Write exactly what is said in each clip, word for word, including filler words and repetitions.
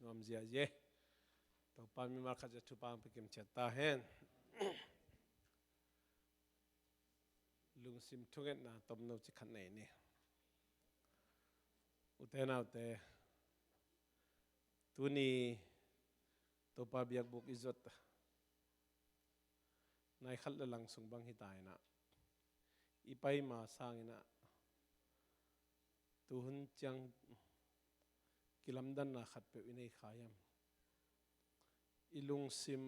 Nuam ziahziah. Topa mimal khat zia thupha hong pia kim ciat ta hen. Lungsim thungetna tomno ci khat nei ni. Ute naute, tuni Topa biakbuk i zuat nai khat le lang sung bang hi ta inah, i pai ma sang inah tuhun ciang kilamdanna khat peuh i nei kha hiam? I lungsim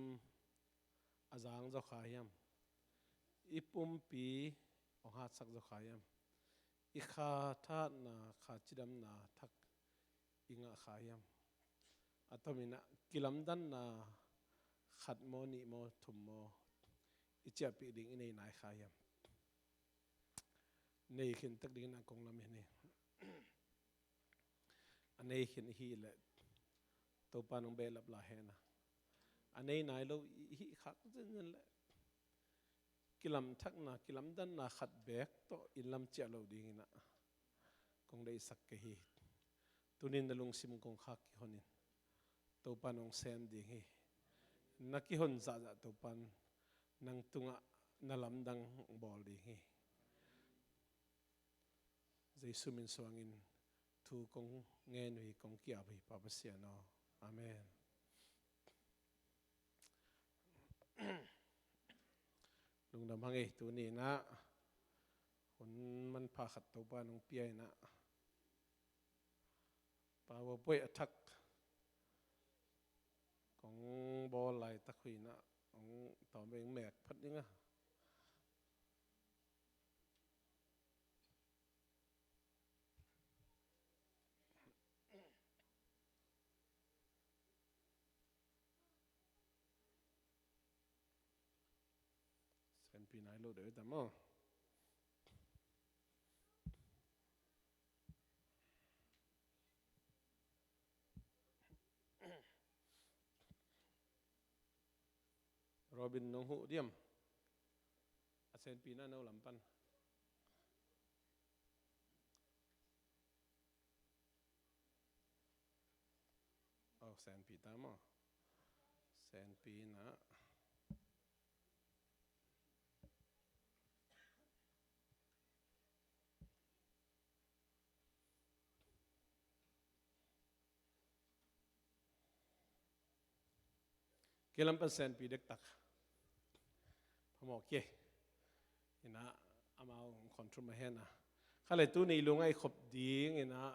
a zang zaw kha hiam? I pumpi hong hatsak zaw kha hiam? I kha thatna, kha cidamna thak i ngah kha hiam? A tom inah kilamdanna khat maw, nih maw, thum maw i ciahpih ding i nei nai kha hiam? Nei khin tek ding inah kong lam hi ni. A nei khin i hih leh Topa nong behlap lai hen a, a nei nai lo i hih khak zenzen leh kilamthakna, kilamdanna khat beek tawh in lam ciah lo ding inah kong deihsak kei hi. Tunin na lungsim kong khak kihon in, Topa nong sem ding hi. Na kihon zahzah Topan nang tungah na lamdang bawl ding hi. Jesu min suangin thu kong ngen uh hi, kong ki-ap uh hi, Pa Pasian aw. Amen. Lungdam hang ei, tuni inah hun manpha khat Topa nong pia inah, PowerPoint a thak kong bawl laitak uh inah hong tawm eng mek phat ding a. Senpi nai lo deuh hi ta maw? Robin, nong huh diam? A senpi na no lam pan. Oh, senpi ta maw? Senpi na. Kei lam pan senpi dektak. Phamawh kei. Inah amau hong control mah hen a. Kha le tuni lung a i khop ding inah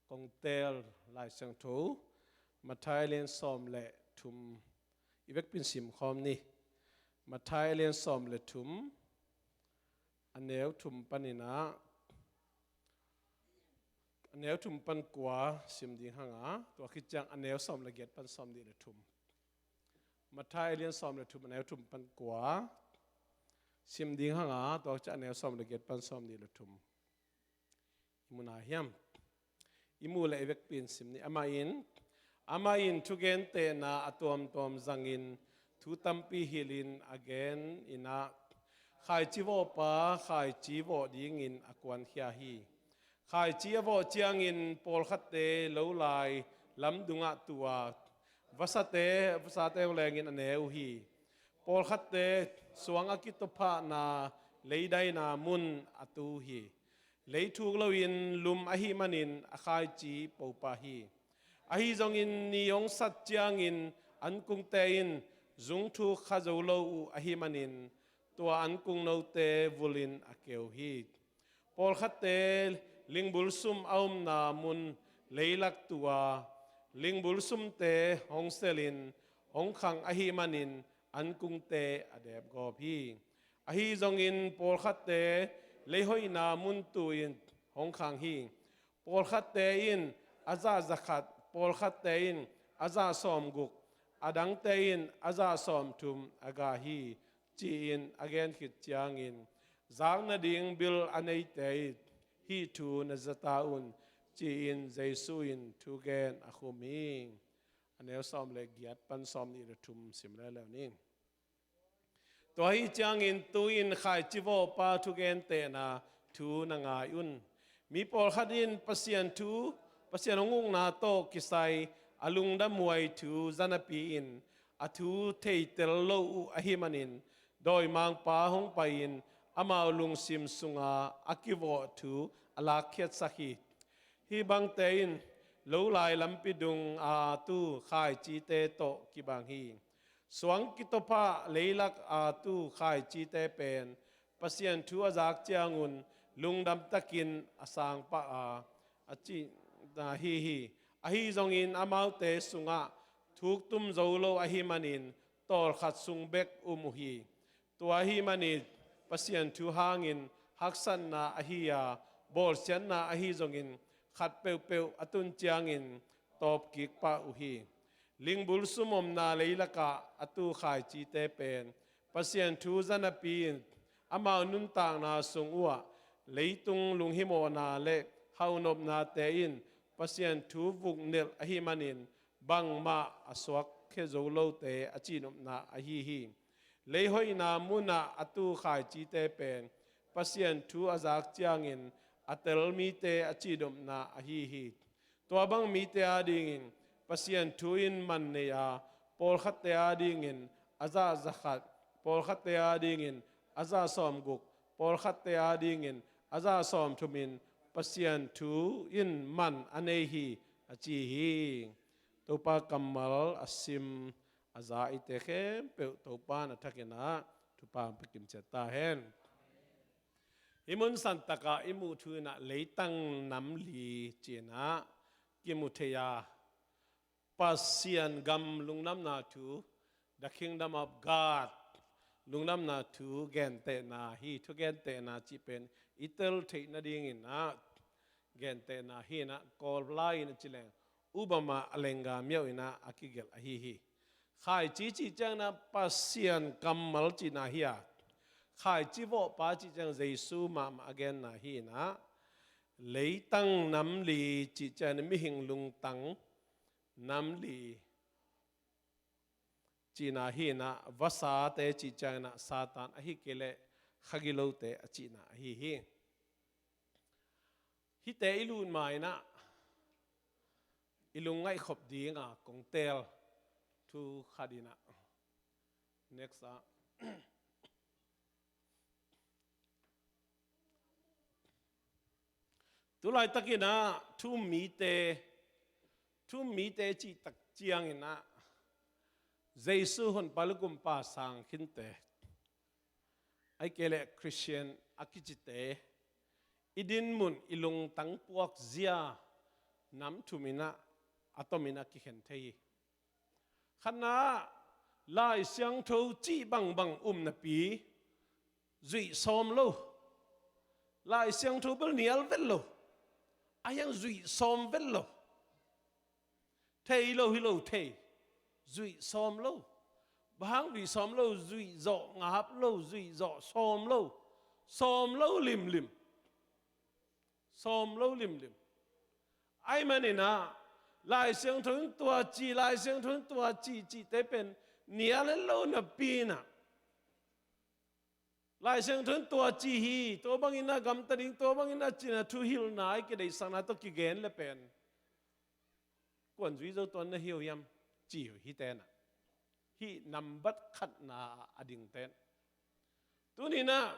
kong teel Lai Siangtho Matthai a lian sawm le thum i vekpi in sim khawm ni. Matthai a lian sawm le thum, a neu thum pan inah, a neu thum pan kua sim ding hang a, tua khit ciang a neu sawm le giat pan sawm nih le thum. Matthai a lian sawm le thum, a neu thum pan kua sim ding hang a, tua khit ciang a neu sawm le giat pan sawm nih le thum. I mu na hiam? I mu le i vekpi in sim ni. Amah in, amah in thugentehna a tuamtuam zangin thu tampi hilhin a gen inah, khaici vawhpa khaici vawh dingin a kuankhia hi. Khaici a vawh ciangin pawlkhatte lo lai lamdungah tu a, vasate, vasate hong lengin a ne uh hi. Pawlkhatte suang a kitophahna leidaina mun a tu uh hi. Lei thuk loin lum ahih manin a khaici po pah hi. Ahi zongin ni hong sat ciangin ankungte in zung thuk kha zo lo uh ahih manin tua ankung note vulhin a keu hi. Pawlkhatte lingbul sum a omna mun leilak tu a, lingbul sumte hong selin hong khang ahih manin ankungte a depgawp hi. Ahi zongin pawlkhatte leihoihna mun tu-in hong khang hi. Pawlkhatte in a zah zakhat, pawlkhatte in a zah sawmguk, a dangte in a zah sawmthum a gah hi, ci-in a gen khit ciangin, zak nading bil a neite in hih thu na za ta un, ci-in Jesu in thugen a khum hi. A neu sawm le giat pan sawm nih le thum sim leuleu ni. Tua ahih ciangin tu-in khaici vawhpa thugentehna thu na ngai un. Mi pawlkhat in Pasian thu, Pasian hong ukna tawh kisai a lungdamhuai thu za napi-in a thu theitel lo uh ahih manin dawimangpa hong pai-in amau lungsim sunga a kivawh thu a lakkhiatsak hi. Hih bangte in lo lai lampi dung a tu khaicite tawh kibang hi. Suang kitawpah leilak a tu khaicite pen Pasian thu a zak ciangun lungdam takin a sang pah a, a cihna hi hi. Ahi zongin amaute sungah thuktum zo lo ahih manin tawlkhat sung bek um uh hi. Tua ahih manin Pasian thu hangin haksatna ahi a, bawlsiatna ahi zongin khat peuhpeuh a tun ciangin tawpkik pah uh hi. Lingbul sum omna leilakah a tu khaicite pen Pasian thu za napi-in amau nuntakna sung uhah leitung lunghimawhna le haunopnate in Pasian thu vuknelh ahih manin bangmah a suakkhia zo lote a cihnopna ahi hi. Leihoihna munah a tu khaicite pen Pasian thu a zak ciangin a tel mite a cihnopna ahi hi. Tua bang mite adingin Pasian thu in man nei a, pawlkhatte adingin a zah za khat, pawlkhatte adingin a zah sawmguk, pawlkhatte adingin a zah sawmthumin Pasian thu in man a nei hi, a ci hi. Topa kammal a sim a za eite khempeuh Topa in a thakin ah thupha hong pia kimciat ta hen. Hih mun santakah i muh thu in ah leitang nam li ci-in ah kimu thei a, Pasian gam lungdamna thu, the kingdom of God, lungdamna thu gentehna hi. Thu gentehna cih pen i tel theih nadingin ah gentehna hi in ah, Kawl lai-in a ci leng, upama alenga miau in ah a kigelh ahi hi. Khaici cih ciangin ah Pasian kammal cihna hi a, khaici vawhpa cih ciang Jesu mahmah a genna hi in ah, leitang nam li cih ciangin mihing lungtang nam li cihna hi in ah, vasate cih ciangin ah Satan ahih kei leh khagilote a cihna ahi hi. Hihte i lut ma in ah i lungngaih khop dinga kong teel thu khat in ah, next ah, tu laitakin ah thu-um mite, thu-um mite cih tak ciangin ah Jesu honpa le kumpa sang khinte, ahih kei leh Christian a kicite, i dinmun, i lungtang puakzia nam thum in ah a tom in ah kikhen thei hi. Khatna ah, Lai Siangtho cih bangbang um napi zuih sawm lo. Lai Siangtho bel nial vet lo. Ahi hang zuih sawm vet lo. Thei lo hi lo thei. Zuih sawm lo. Bang hang zuih sawm lo? Zuih zawh ngap lo, zuih zawh sawm lo. Sawm lo limlim. Sawm lo limlim. Ahih manin ah, Lai Siangtho in tua ci, Lai Siangtho in tua ci, cihte pen nial het lo napi in ah, Lai Siangtho in tua ci hi, tua bangin ah gamta ding, tua bangin ah ci-in ah thuhilhna, i kideihsakna tawh kigen le pen, kuan zui zo tuan na hi uh hiam, ci uh hihte in ah. Hih nambat khatna a dingte in. Tuni in ah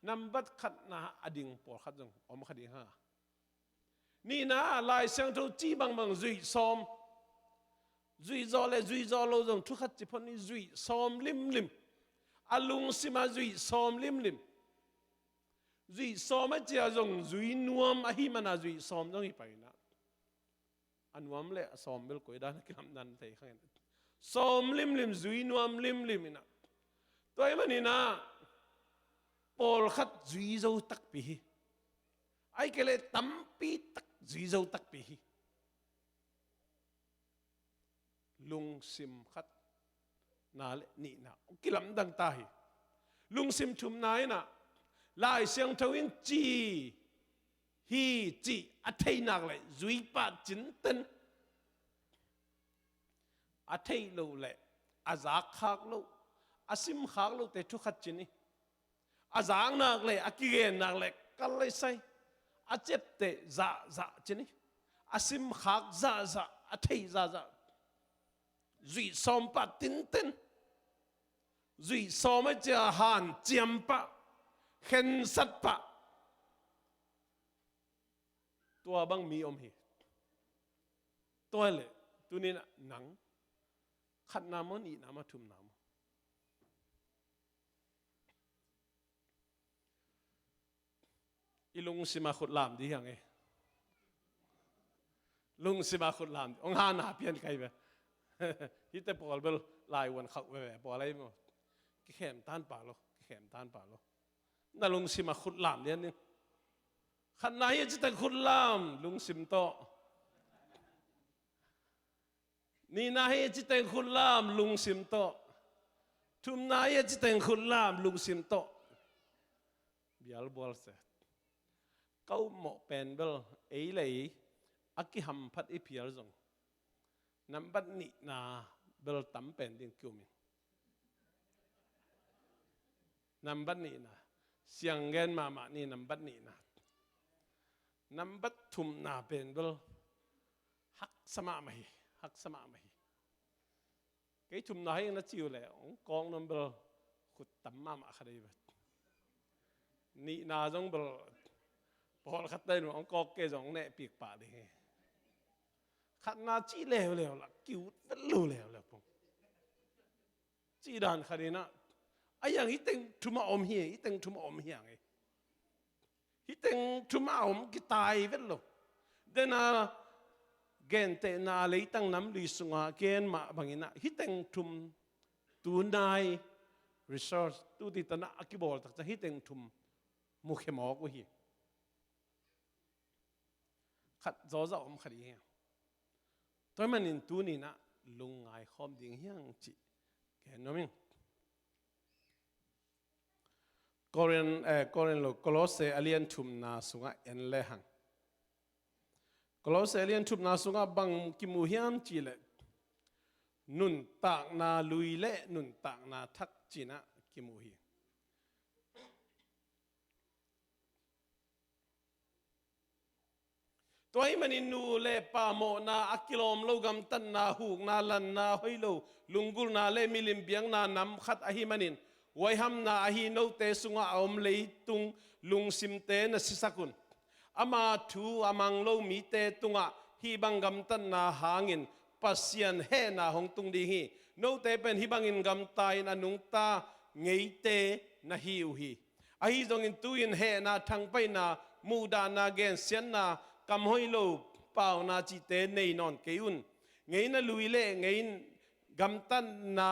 nambat khatna a ding pawlkhat zong om kha ding hang a. Nihna ah, Lai Siangtho cih bangbang zuih sawm. Zuih zawh le zuih zawh lo zong thu khat ci phot ni, zuih sawm limlim. A lungsim ah zuih sawm limlim. Zuih sawm a ci-a zong zui nuam ahih man a zuih sawm zong hi pah in ah. A nuam le a sawm bel koi dan a kilamdan thei kha ing. Sawm limlim, zui nuam limlim in ah. Tua ahih manin ah pawlkhat zui zo takpi hi. Ahih kei leh tampi tak zui zo takpi hi. Lungsim khatna le nihna kilamdang ta hi. Lungsim thumna in ah, Lai Siangtho in ci hi cih a theih nak leh zui pah cinten. A theih loh le a zak khak loh, a sim khak lohte thu khat ci ni. A zak nak le a kigen nak le kal le sai, a ciapteh zahzah ci ni. A sim khak zahzah, a theih zahzah. Zuih sawm pah tinten. Zuih sawm a cia hanciam pah, khensat pah. Tua bang mi om hi. Tua leh tuninah nang khatna maw, nihna maw, thumna maw? I lungsimah khut lam dih hiang e. Lungsimah khut lam dih. Ong hana pian kai ve. Hite pawl bel lai uan khauh veve pawl ai maw. Kikhem tan pa lo, kikhem tan pa lo. Na lungsimah khut lam lian ning. Khatna hi a citeng khut lam lungsim tawh. Nihna hi a citeng khut lam lungsim tawh. Thumna hi a citeng khut lam lungsim tawh. Bialbual se. Ka upmawh pen bel ei le ei a kihamphat i phial zong nambat nihna bel tam pen ding kium in. Nambat nihna. Siang gen mahmah ni nambat nihna. Nambat thumna pen bel haksa mahmah hi. Haksa mahmah hi. Kei thumna hi na ci uh leh ong kawk nuam bel khut tam mahmah kha dei vet. Nihna zong bel pawlkhat dai nuam ong kawk kei zong ong nehpik pah ding hi. Khatna cih leuleu lah kiut vet lo leuleu pong. Cih dan khat inah a hiang hi teng thum a om hi, hi teng thum a om hiang hi. Hi teng thum a om kitai vet lo. Dena gentehna leitang nam lui sunga gen mah banginah hi teng thum tunai research tuti tanah a kibawl takciang hi teng thum mukhe mawk uh hi. Khat zawzah om khat i hi. Tua manin tuninah lungngai khawm ding hiang cih gen nuam ing. Korin, eh, Korin lo, Kolose a lian thumna sungah en lehang. Kolose a lian thumna sungah bang kimu hiam cihleh nuntakna lui le nuntakna thak cinah kimu hi. Tua ahih manin nu le pa mawhna a kilawm lo gamtatna, hukna, lanna, hoih lo lunggulhna le milim biakna nam khat ahih manin huaihamna ahi note sungah a om leitung lungsimte na sisak un. Ama thu a mang lo mite tungah hih bang gamtatna hangin Pasian hehna hong tung ding hi. Note pen hih bangin gamta-in a nungta ngeite na hi uh hi. Ahi zongin tu-in hehna, thangpaihna, muhdahna, gensiatna, kam hoih lo pauna cihte nei nawn kei un. Ngeina lui le ngeina gamtatna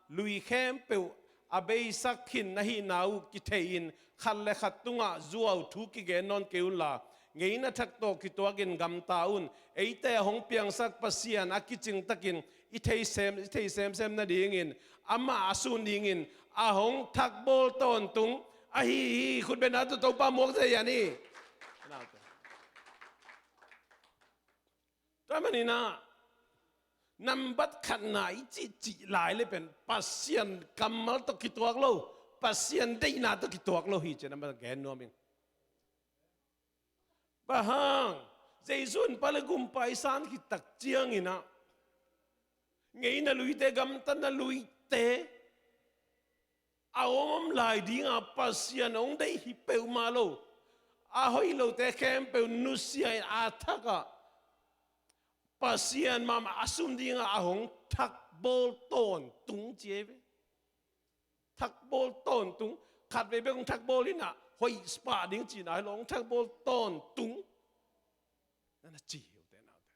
lui khempeuh a beisak khin na hihna uh kithei-in khat le khat tungah zuau thu kigen nawn kei unla, ngeina thak tawh kituakin gamta un. Eite a hong piangsak Pasian a kicingtakin i thei sem, i thei semsem nadingin, amah a sun dingin a hong thakbawl tawntung ahi hi. Khutbetna tawh Topa muak zia hi. Tua maninah nambat khatna i cihcih lai le pen Pasian kammal tawh kituak lo, Pasian deihna tawh kituak lo hi ci-in nambat gen nuam ing. Bang hang, Jesu in Pa le Gumpa i san khit tak cianginah ngeina luite, gamtatna luite a om lai dinga Pasian hong deih hi peuhmah lo, a hoih lote khempeuh nusia-in a thakah Pasian mahmah a sun dinga a hong thakbawl tawntung ci hi ve. Thakbawl tawntung, khatvei bek hong thakbawl inah hoih pah ding cihna hi lo, hong thakbawl tawntung. Na na ci hi ute naute.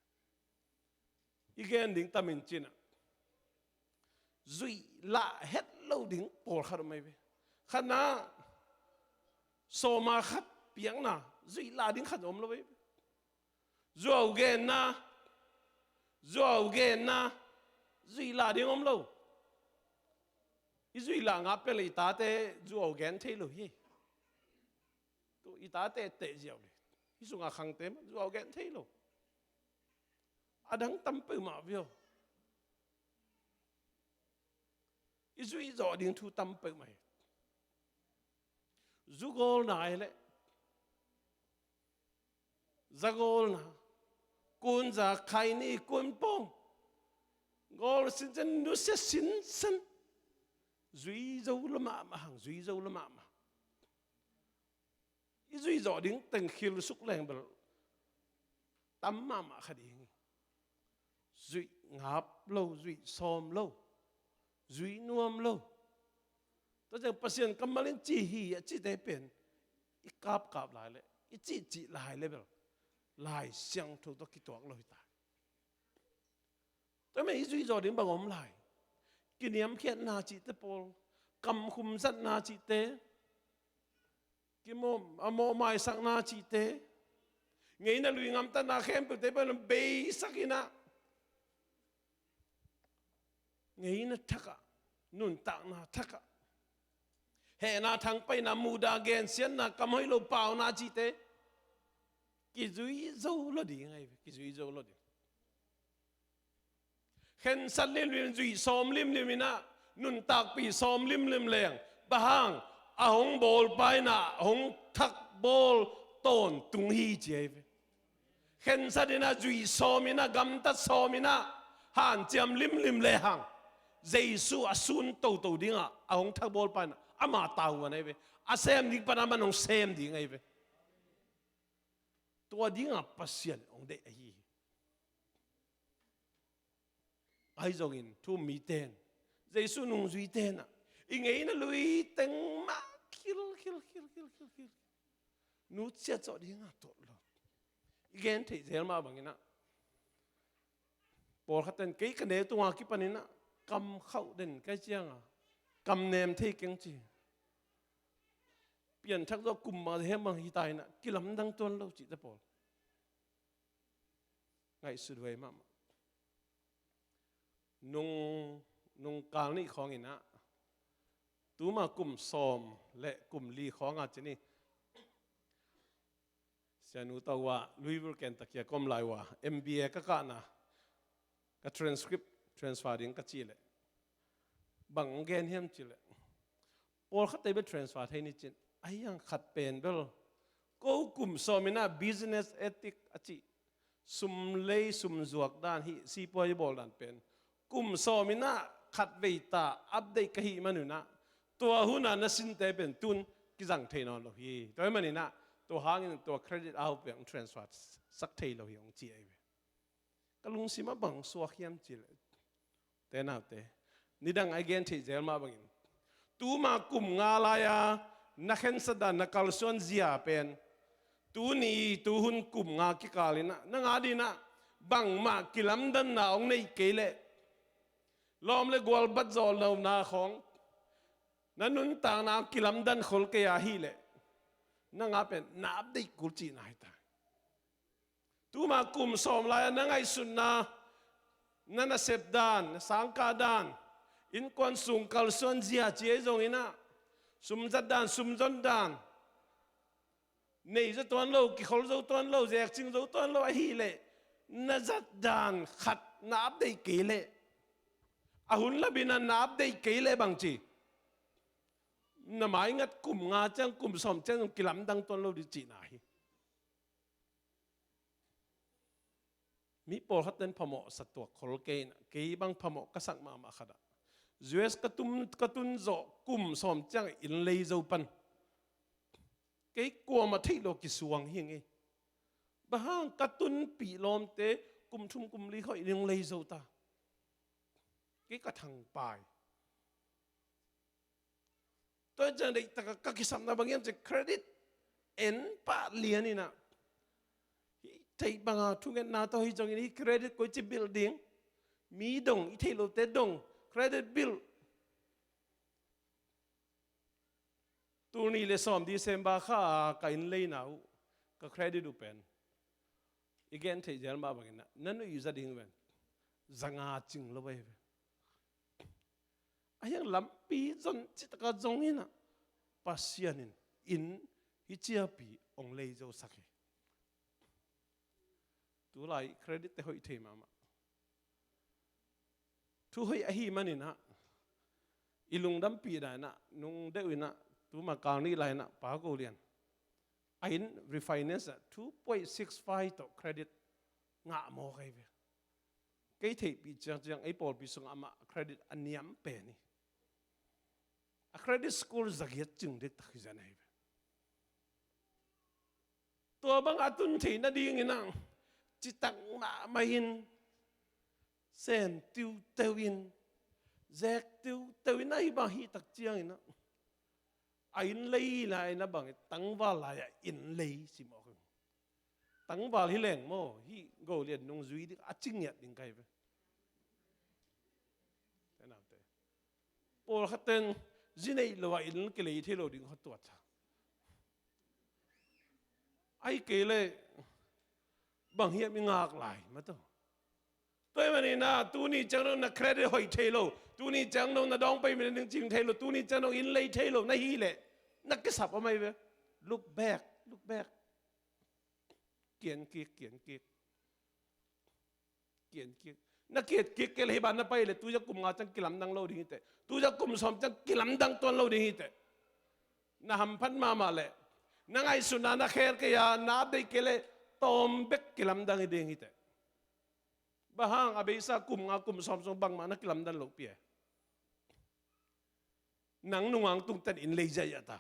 I gen ding tamin cinah zuih lah het lo ding pawlkhat om ahi ve. Khatna, sawma khat piakna, zuih lah ding khat om lo ahi ve. Zuau genna, zuau genna, zuih lah ding om lo. I zuih lah ngah pia le i tate zuau gen thei lo hi. Tu i tate teh ziau le, i sunga khangte mah zuau gen thei lo. A dang tam peuhmah vio. I zuih zawh ding thu tam peuhmah hi. Zugawlna hi leh, zagawlna, Kunza, khaini, kunpawng, gawl sinsen, nusia sinsen, zui zo lua mahmah hang, zui zo lua mahmah. I zuih zawh ding teng khilsuk leng bel tam mahmah kha ding hi. Zuih ngap lo, zuih sawm lo, zuih nuam lo. Tua ciang Pasian kammal in ci hi a cite pen i kapkap lai le, i cihcih lai le bel Lai Siangtho tawh kituak lo hi ta. Tua mah i zuih zawh ding bang om lai? Kiniamkhiatna cihte pawl, kamkhum zatna cihte, kimawh, a mawhmaisakna cihte, ngeina lui ngamtatna khempeuhte pawl beisak in ah, ngeina thak ah, nuntakna thak ah, hehna, thangpaihna, muhdah, gensiatna, kam hoih lo, pauna cihte kizui zo lo ding ahi ve, kizui zo lo ding. Khensat limlim, zuih sawm limlim in ah, nuntakpih sawm limlim leng, bang hang? A hong bawlpa in ah hong thakbawl tawntung hi ci ahi ve. Khensat in ah, zuih sawm in ah, gamtat sawm in ah, hanciam limlim le hang, Jesu a sun toto ding ah a hong thakbawlpa in ah ama tavuan ahi ve. A sem ding pan aman hong sem ding ahi ve. Tua ding ah Pasian hong deih ahi hi. Ahi zongin thu-um mite in, Jesu nungzuite in ah, i ngeina lui teng mah khil, khil, khil, khil, khil, khil, nutsiat zawh ding ah tuat lo. I gen theih zel mah bang in ah, pawlkhat ten kei ka neu tung a kipan in ah kam khauh den ka hih ciang a, kam nem thei keng ci. Pianthak zawh kum mah hiam bang hi ta in ah, kilamdang tuan lo cihte pawl ngaihsut huai mahmah. Nung, nung kal nih khawng in ah, tuma kum sawm le kum li khawng a ci ni, Sianu tawh uh ah Louisville, Kentucky a ka om lai uh ah, M B A ka kahna, ka transcript transfer ding ka cih leh, bang gen hiam cih leh, pawlkhatte bel transfer thei ni cin, ahi hang khat pen bel, ko kum sawm in ah business ethic a cih, sum lei sum zuak dan, hih sipuai bawl dan pen, kum sawm in ah khatvei ta update ka hih man un ah, tua hun a na sinte pen tun kizang thei nawn lo hi. Tua ahih man in ah, tua hangin tua credit a hoih pen hong transfer sak thei lo hi hong ci ahi ve. Ka lungsim ah bang suak hiam cih leh, te naute, nidang a i gen theih zel mah bangin, tuma kum nga lai-a na khensat dan, na kalsuan zia pen, tuni tuhun kum nga kikal in ah, nang a ding ah bangmah kilamdanna hong neih kei leh, lawm le gual bat zawh lohna khawng, na nuntakna kilamdan khol kei ahih leh, nang a pen na update kul cihna hi ta. Tuma kum sawm lai-a na ngaihsutna, na nasep dan, na sangkah dan, innkuan sung kalsuan zia ci ahi zongin ah, sumzat dan, sumzon dan, nei zo tuan lo, kikhol zo tuan lo, zekcing zo tuan lo ahih leh, na zat dan khat na update kei leh, a hun lam in ah na update kei leh bang ci, na maingat kum nga ciang, kum sawm ciang zong kilamdang tuan lo ding cihna hi. Mi pawlkhat ten phamawh sa tuak khol kei in ah, kei bang phamawh ka sak mahmah khat ah, U S ka tun, ka tun zawh kum sawm ciang inn lei zo pan, kei kuamah theih lo kisuang hi ing ei. Bang hang, ka tunpih lawmte kum thum kum li khawng inn hong lei zo ta. Kei ka thangpai. Tua ciang deihtak a ka kisapna bang hiam cih leh, credit en pah lian in ah, hih theih bang a thungetna tawh hi zongin, hih credit koici build ding, mi dong, i theih lote dong, credit build. Tul nih le sawm December kha a ka inn leina uh, ka credit uh pen, i gen theih zel mah bangin ah, na nuih za ding ven, za nga cing lo ahi ve. Ahi hang lampi zon cih tak a zong in ah, Pasian in inn hih ciapi hong lei zo sak hi. Tulai credit te hoih thei mahmah. Thu hoih ahih manin ah, i lungdampih dan in ah, nung deuh in ah, tuma kal nih lai in ah, Pa Go Lian, a inn refinance ah two point six five tawh credit ngah mawk ahi ve. Kei theihpih ciangciang ei pawlpi sungah amah credit a niam pen hi. A credit score zagiat cing dektak hi zen ahi ve. Tua bang a tun theih nadingin ah citak mahmah in, sem tiuteu in, zek tiuteu in, ahi bang hih tak ciangin ah a inn lei lai na bang, tangval lai-ah inn lei ci mawk hi. Tangval hi leng maw, hih Goliat nung zui ding a ci ngiat ding ka hi ve. Te naute, pawlkhat ten zi neih lo a inn kilei thei lo ding kha tuat a, ahi kei leh bang hiam i ngak lai mah tawh. Tua ahih manin ah tuni ciang dong na credit hoih thei lo, tuni ciang dong na dawng pai mi na ning cing thei lo, tuni ciang dong inn lei thei lo na hih leh na kisap om ahi ve. Look back, look back. Kian kik, kian kik. Kian kik. Na kiat kik kei leh hih bang na pai leh tu zia kum nga ciang kilamdang lo ding hi teh. Tu zia kum sawm ciang kilamdang tuan lo ding hi teh. Na hamphat mahmah leh, na ngaihsutna na kher kei a, na update kei leh tawm bek kilamdang hi ding hi teh. Bang hang a beisa kum nga kum sawm sung bangmah na kilamdan loh pi e? Nang nungang tungten inn lei ziahziah ta.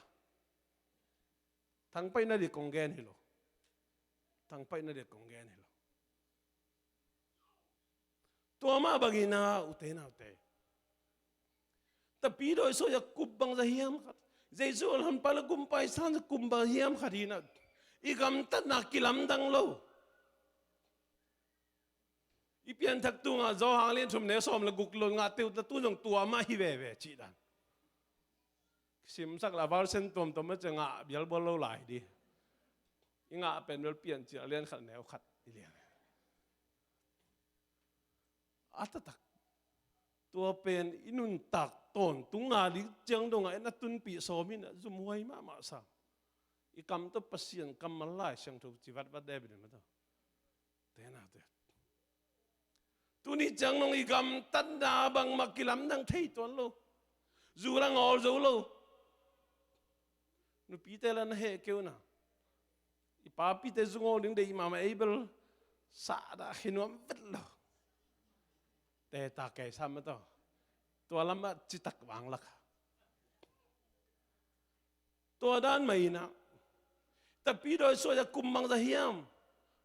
Thangpaihna ding kong gen hi lo. Thangpaihna ding kong gen hi lo. Tua mah bangin ah ute naute, tapidaw i suah a kup bangzah hiam khat, Jesu a honpa le kumpa i san a kum bang hiam khat hi na, i gamtatna kilamdang lo. I pianthak tungah Johan lian thum neu sawm le guk lo ngah teuh ta, tu zong tua mah hi veve cih dan. Simsak la version tuamtuam mah ciang ngah bialbual lo lai di. I ngah pen bel Piancil a lian khat neu khat i lian. A taktak tua pen i nuntak tawntung a ding ciang dongah i na tunpih sawm in a zumhuai mahmah sa. I kam tawh Pasian kammal Lai Siangtho ci vatvat debin mah tawh. Te naute, tuni ciang dong i gamtatna bangmah kilamdang thei tuan lo. Zu la ngawl zo lo. Nupite la na heh kei un a, i papite zu ngawl ding deih mahmah, ei bel sahdah khe nuam vet lo. Te ta kei sam mah tawh. Tua lamah citak vanglak a. Tua dan mah in ah, tapidaw i suah a kum bangzah hiam?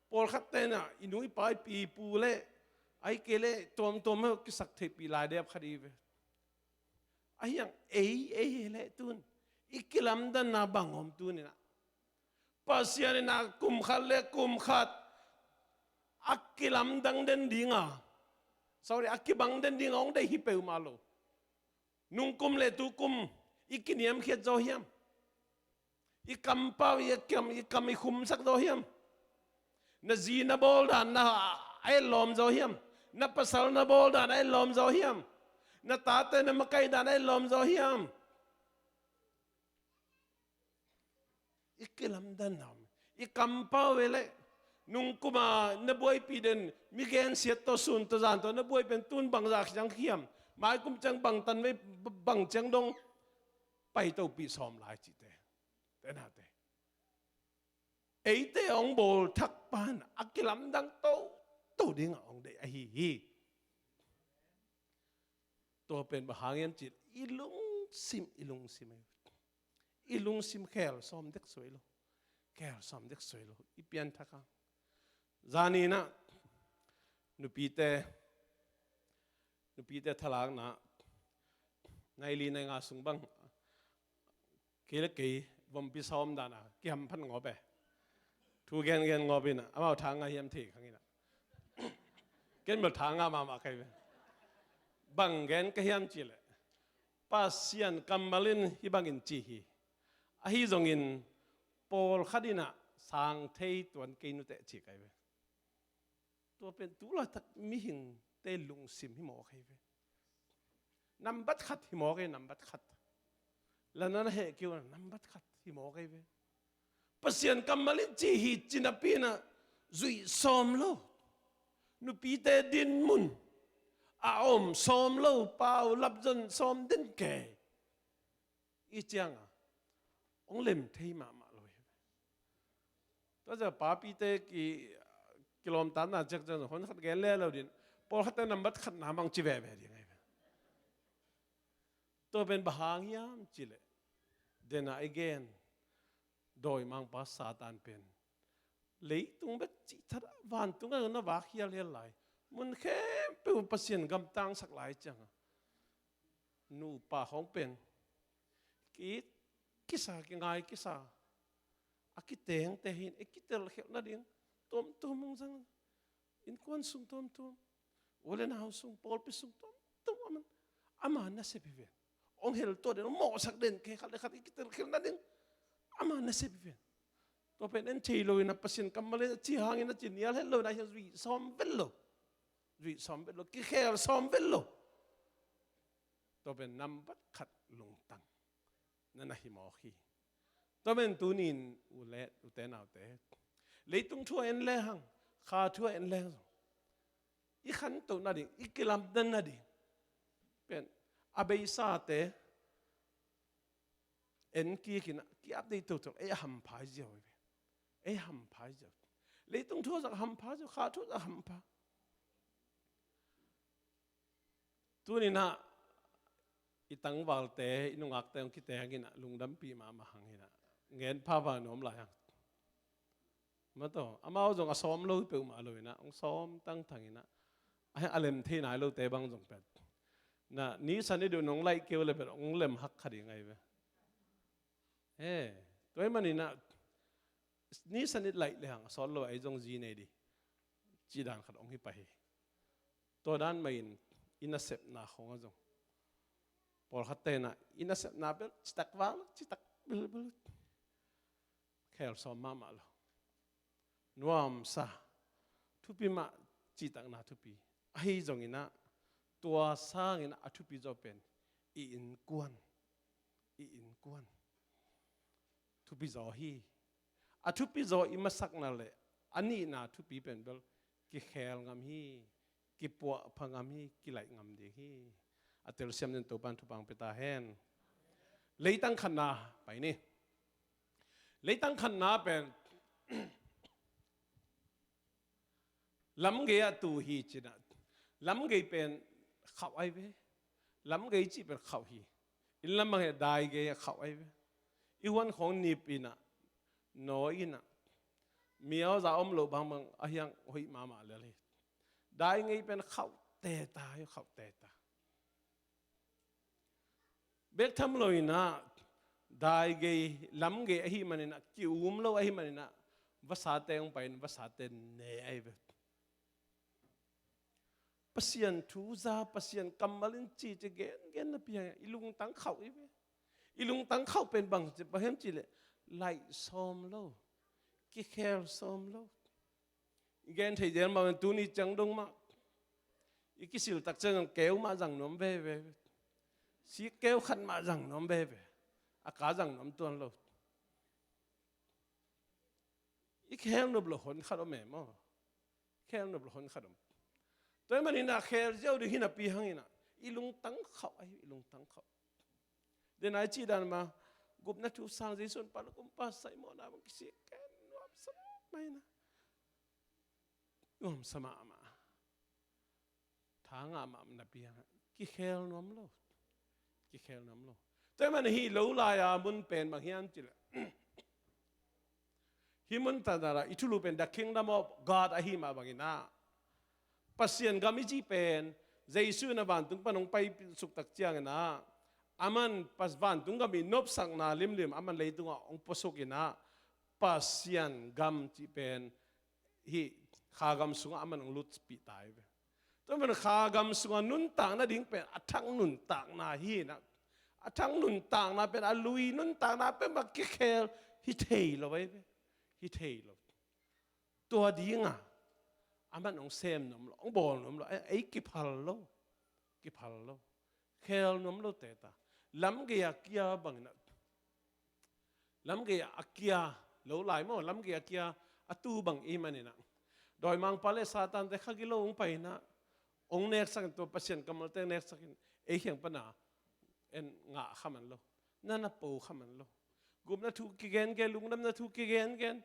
Pawlkhat ten ah i nu i pa i pi i pu le, ahih kei leh tuamtuam mah kisak theihpih lai deuh khat i hi ve. Ahi hang ei, ei hi leh tun i kilamdanna bang om tuni in ah? Pasian in ah kum khat le kum khat a kilamdang den ding a, sorry, a kibang den ding a hong deih hi peuhmah lo. Nung kum le tu kum i kiniamkhiat zaw hiam? I kampau i kam, i kam i khumsak zaw hiam? Na zi na bawl dan na a etlawm zaw hiam? Na pasal na bawl dan a etlawm zaw hiam? Na tate na makaih dan a etlawm zaw hiam? I kilamdanna om. I kampau ve leh, nung kum a na buaipih den, mi gensiat tawh, sun tawh, zan tawh na buai pen tun bangzah ciang hiam? Mai kum ciang bangtan vei, bang ciang dong paitopih sawm lai cihte. Te naute, eite hong bawl thak pan a kilamdang toto dingah hong deih ahi hi. Tua pen bang hang hiam cih leh i lungsim, i lungsim ahi. I lungsim khel sawm dek suai lo. Khel sawm dek suai lo. I pianthak a. Zan in ah nupite, nupite thalakna nai li nai nga sung bang, kei le kei vompi sawm dan a kihamphat ngawp e. Thu gengen ngawp in ah, amau tha ngah hiam thei khang in ah. Ken bel tha ngah mahmah ka hi ve. Bang gen ka hiam cih leh, Pasian kammal in hih bangin ci hi. Ahi zongin pawlkhat in ah sang thei tuan kei nuteh ci ka hi ve. Tua pen tu laitak mihingte lungsim hi mawk ahi ve. Nambat khat hi mawk ahi, nambat khat. La na heh kei un a, nambat khat hi mawk ahi ve. Pasian kammal in ci hi ci napi in ah zuih sawm lo. Nupite dinmun a om sawm lo, paulap zon sawm den kei. I ciang a hong lem thei mahmah lo hi. Tua zia papite ki, Kilawmtatna ciakciak zong hon khat gen le lo din. Pawlkhatte nambat khatna mang ci veve ding ahi ve. Tua pen bang hang hiam cileh, dena i gen dawimangpa Satan pen leitung bek cih that a, vantung a na vak hialhial lai, mun khempeuh Pasian gam tangsak lai cianga, nupa khawng pen ki, kisa, kingai kisa, a kitengte hin i kitelkhialh nading tuamtuam hong zang. Innkuan sung tuamtuam, u le nau sung, pawlpi sung tuamtuam, aman, ama nasep hi ven. Hong hel tuah den, hong mawhsak den, khe khat le khat i kitelkhialh nading ama nasep hi ven. Tua pen en thei lo in a, Pasian kammal in a ci hangin a ci nial het lo in a, hiang zuih sawm vet lo. Zuih sawm vet lo, kikhel sawm vet lo. Tua pen nambat khat lungtang na na hi mawk hi. Tua pen tunin u le, ute naute, leitung thu a en lehang, kha thu a en lehang zong, i khantoh nading, i kilamdan nading pen a beisate en kikin a, ki-update toto, ei a hampha ziau hi ve. Ei a hampha ziau. Leitung thu a zak hampha ziau, kha thu a zak hampha. Tuninah i tangvalte, i nungakte hong kiteng inah lungdampih mahmah hang inah, ngen phapha nuam lai hang. Mataw, amau zong a sawm lo hi peuhmah lo inah, hong sawm tangthang inah, a, a lem thei nai lote bang zong pet. Na, nisan i duh nong laih keu le pet hong lem hak kha ding ahi ve. He, tua ahih maninah nisan i laih lehang a sawt lo a, ei zong zi nei dih, cih dan khat hong hi pah hi. Tua dan mahin i nasepna khawng a zong, pawlkhatte inah i nasepna bel citak vak lo, citak bilbil, khel sawm mahmah lo. Nuamsa, thupi mah, cihtakna thupi. Ahi zonginah, tua sanginah a thupi zaw pen i innkuan, i innkuan thupi zaw hi. A thupi zaw i masakna le a nihna thupi pen bel kikhel ngam hi, kipuahpha ngam hi, kilaih ngam ding hi. A telsiam den Topan thupha hong pia ta hen. Leitang khatna pai ni. Leitang khatna pen lamgei ah tu hi cinah, lamgei pen khauh ahi ve. Lamgei cih pen khauh hi. Inn lam bang hi a, daigei ah khauh ahi ve. I huan khawng nip inah, nawi inah, miauza om loh bangbang a hiang hoih mahmah lel hi. Daigei pen khauh teta hi, khauh teta. Bek tham lo inah, daigei, lamgei ahih maninah, ki-um lo ahih maninah, vasate hong pai in vasate ne ahi ve. Pasian thu za, Pasian kammal in ci ci gengen napi hang i lungtang khauh hi ve. I lungtang khauh pen bang ci, bang hiam cih leh, laih sawm lo, kikhel sawm lo. I gen thei zel mah, tuni ciang dong mah i kisil tak ciangin keu mah zang nuam veve. Sik keu khat mah zang nuam veve. A ka zang nuam tuan lo. I khel nop lo hon khat om e maw. Khel nop lo hon khat om. Tua ahih maninah khel ziau ding hi napi hanginah i lungtang khauh ahi, i lungtang khauh. Dena i cih dan mah, gupna thu sang Jesu in pa lo kumpa sai mawhna bang kisik ken nuamsa mah inah. Nuamsa mahmah. Tha ngah mah napi hang kikhel nuam lo. Kikhel nuam lo. Tua ahih manin hih lo lai-a mun pen bang hiam cih leh, hih mun tanah i thulu pen the kingdom of God ahih mah banginah, Pasian gam i cih pen Jesu in a vantung pan hong pai suk tak cianginah, aman pas, vantung gam i nopsakna limlim aman leitungah hong puasukinah, Pasian gam cih pen hih kha gam sungah aman hong lutpih ta hi ve. Tua man kha gam sungah nuntak nading pen a thak nuntakna hi inah, a thak nuntakna pen, a lui nuntakna pen bang kikhel hi thei lo ahi ve. Hi thei lo. Tua dinga aman hong sem nuam lo, hong bawl nuam lo, ei, ei kiphal lo. Kiphal lo. Khel nuam lo teta. Lamgei a kia banginah, lamgei a kia, lo lai maw, lamgei a kia a tu bang i hih maninah, dawimangpa le Satante kha gilo hong pai inah, hong neksakin, tua Pasian kammalte neksakin, ei kiang pana en ngah kha man lo. Na na po kha man lo. Gupna thu kigengen, lungdamna thu kigengen.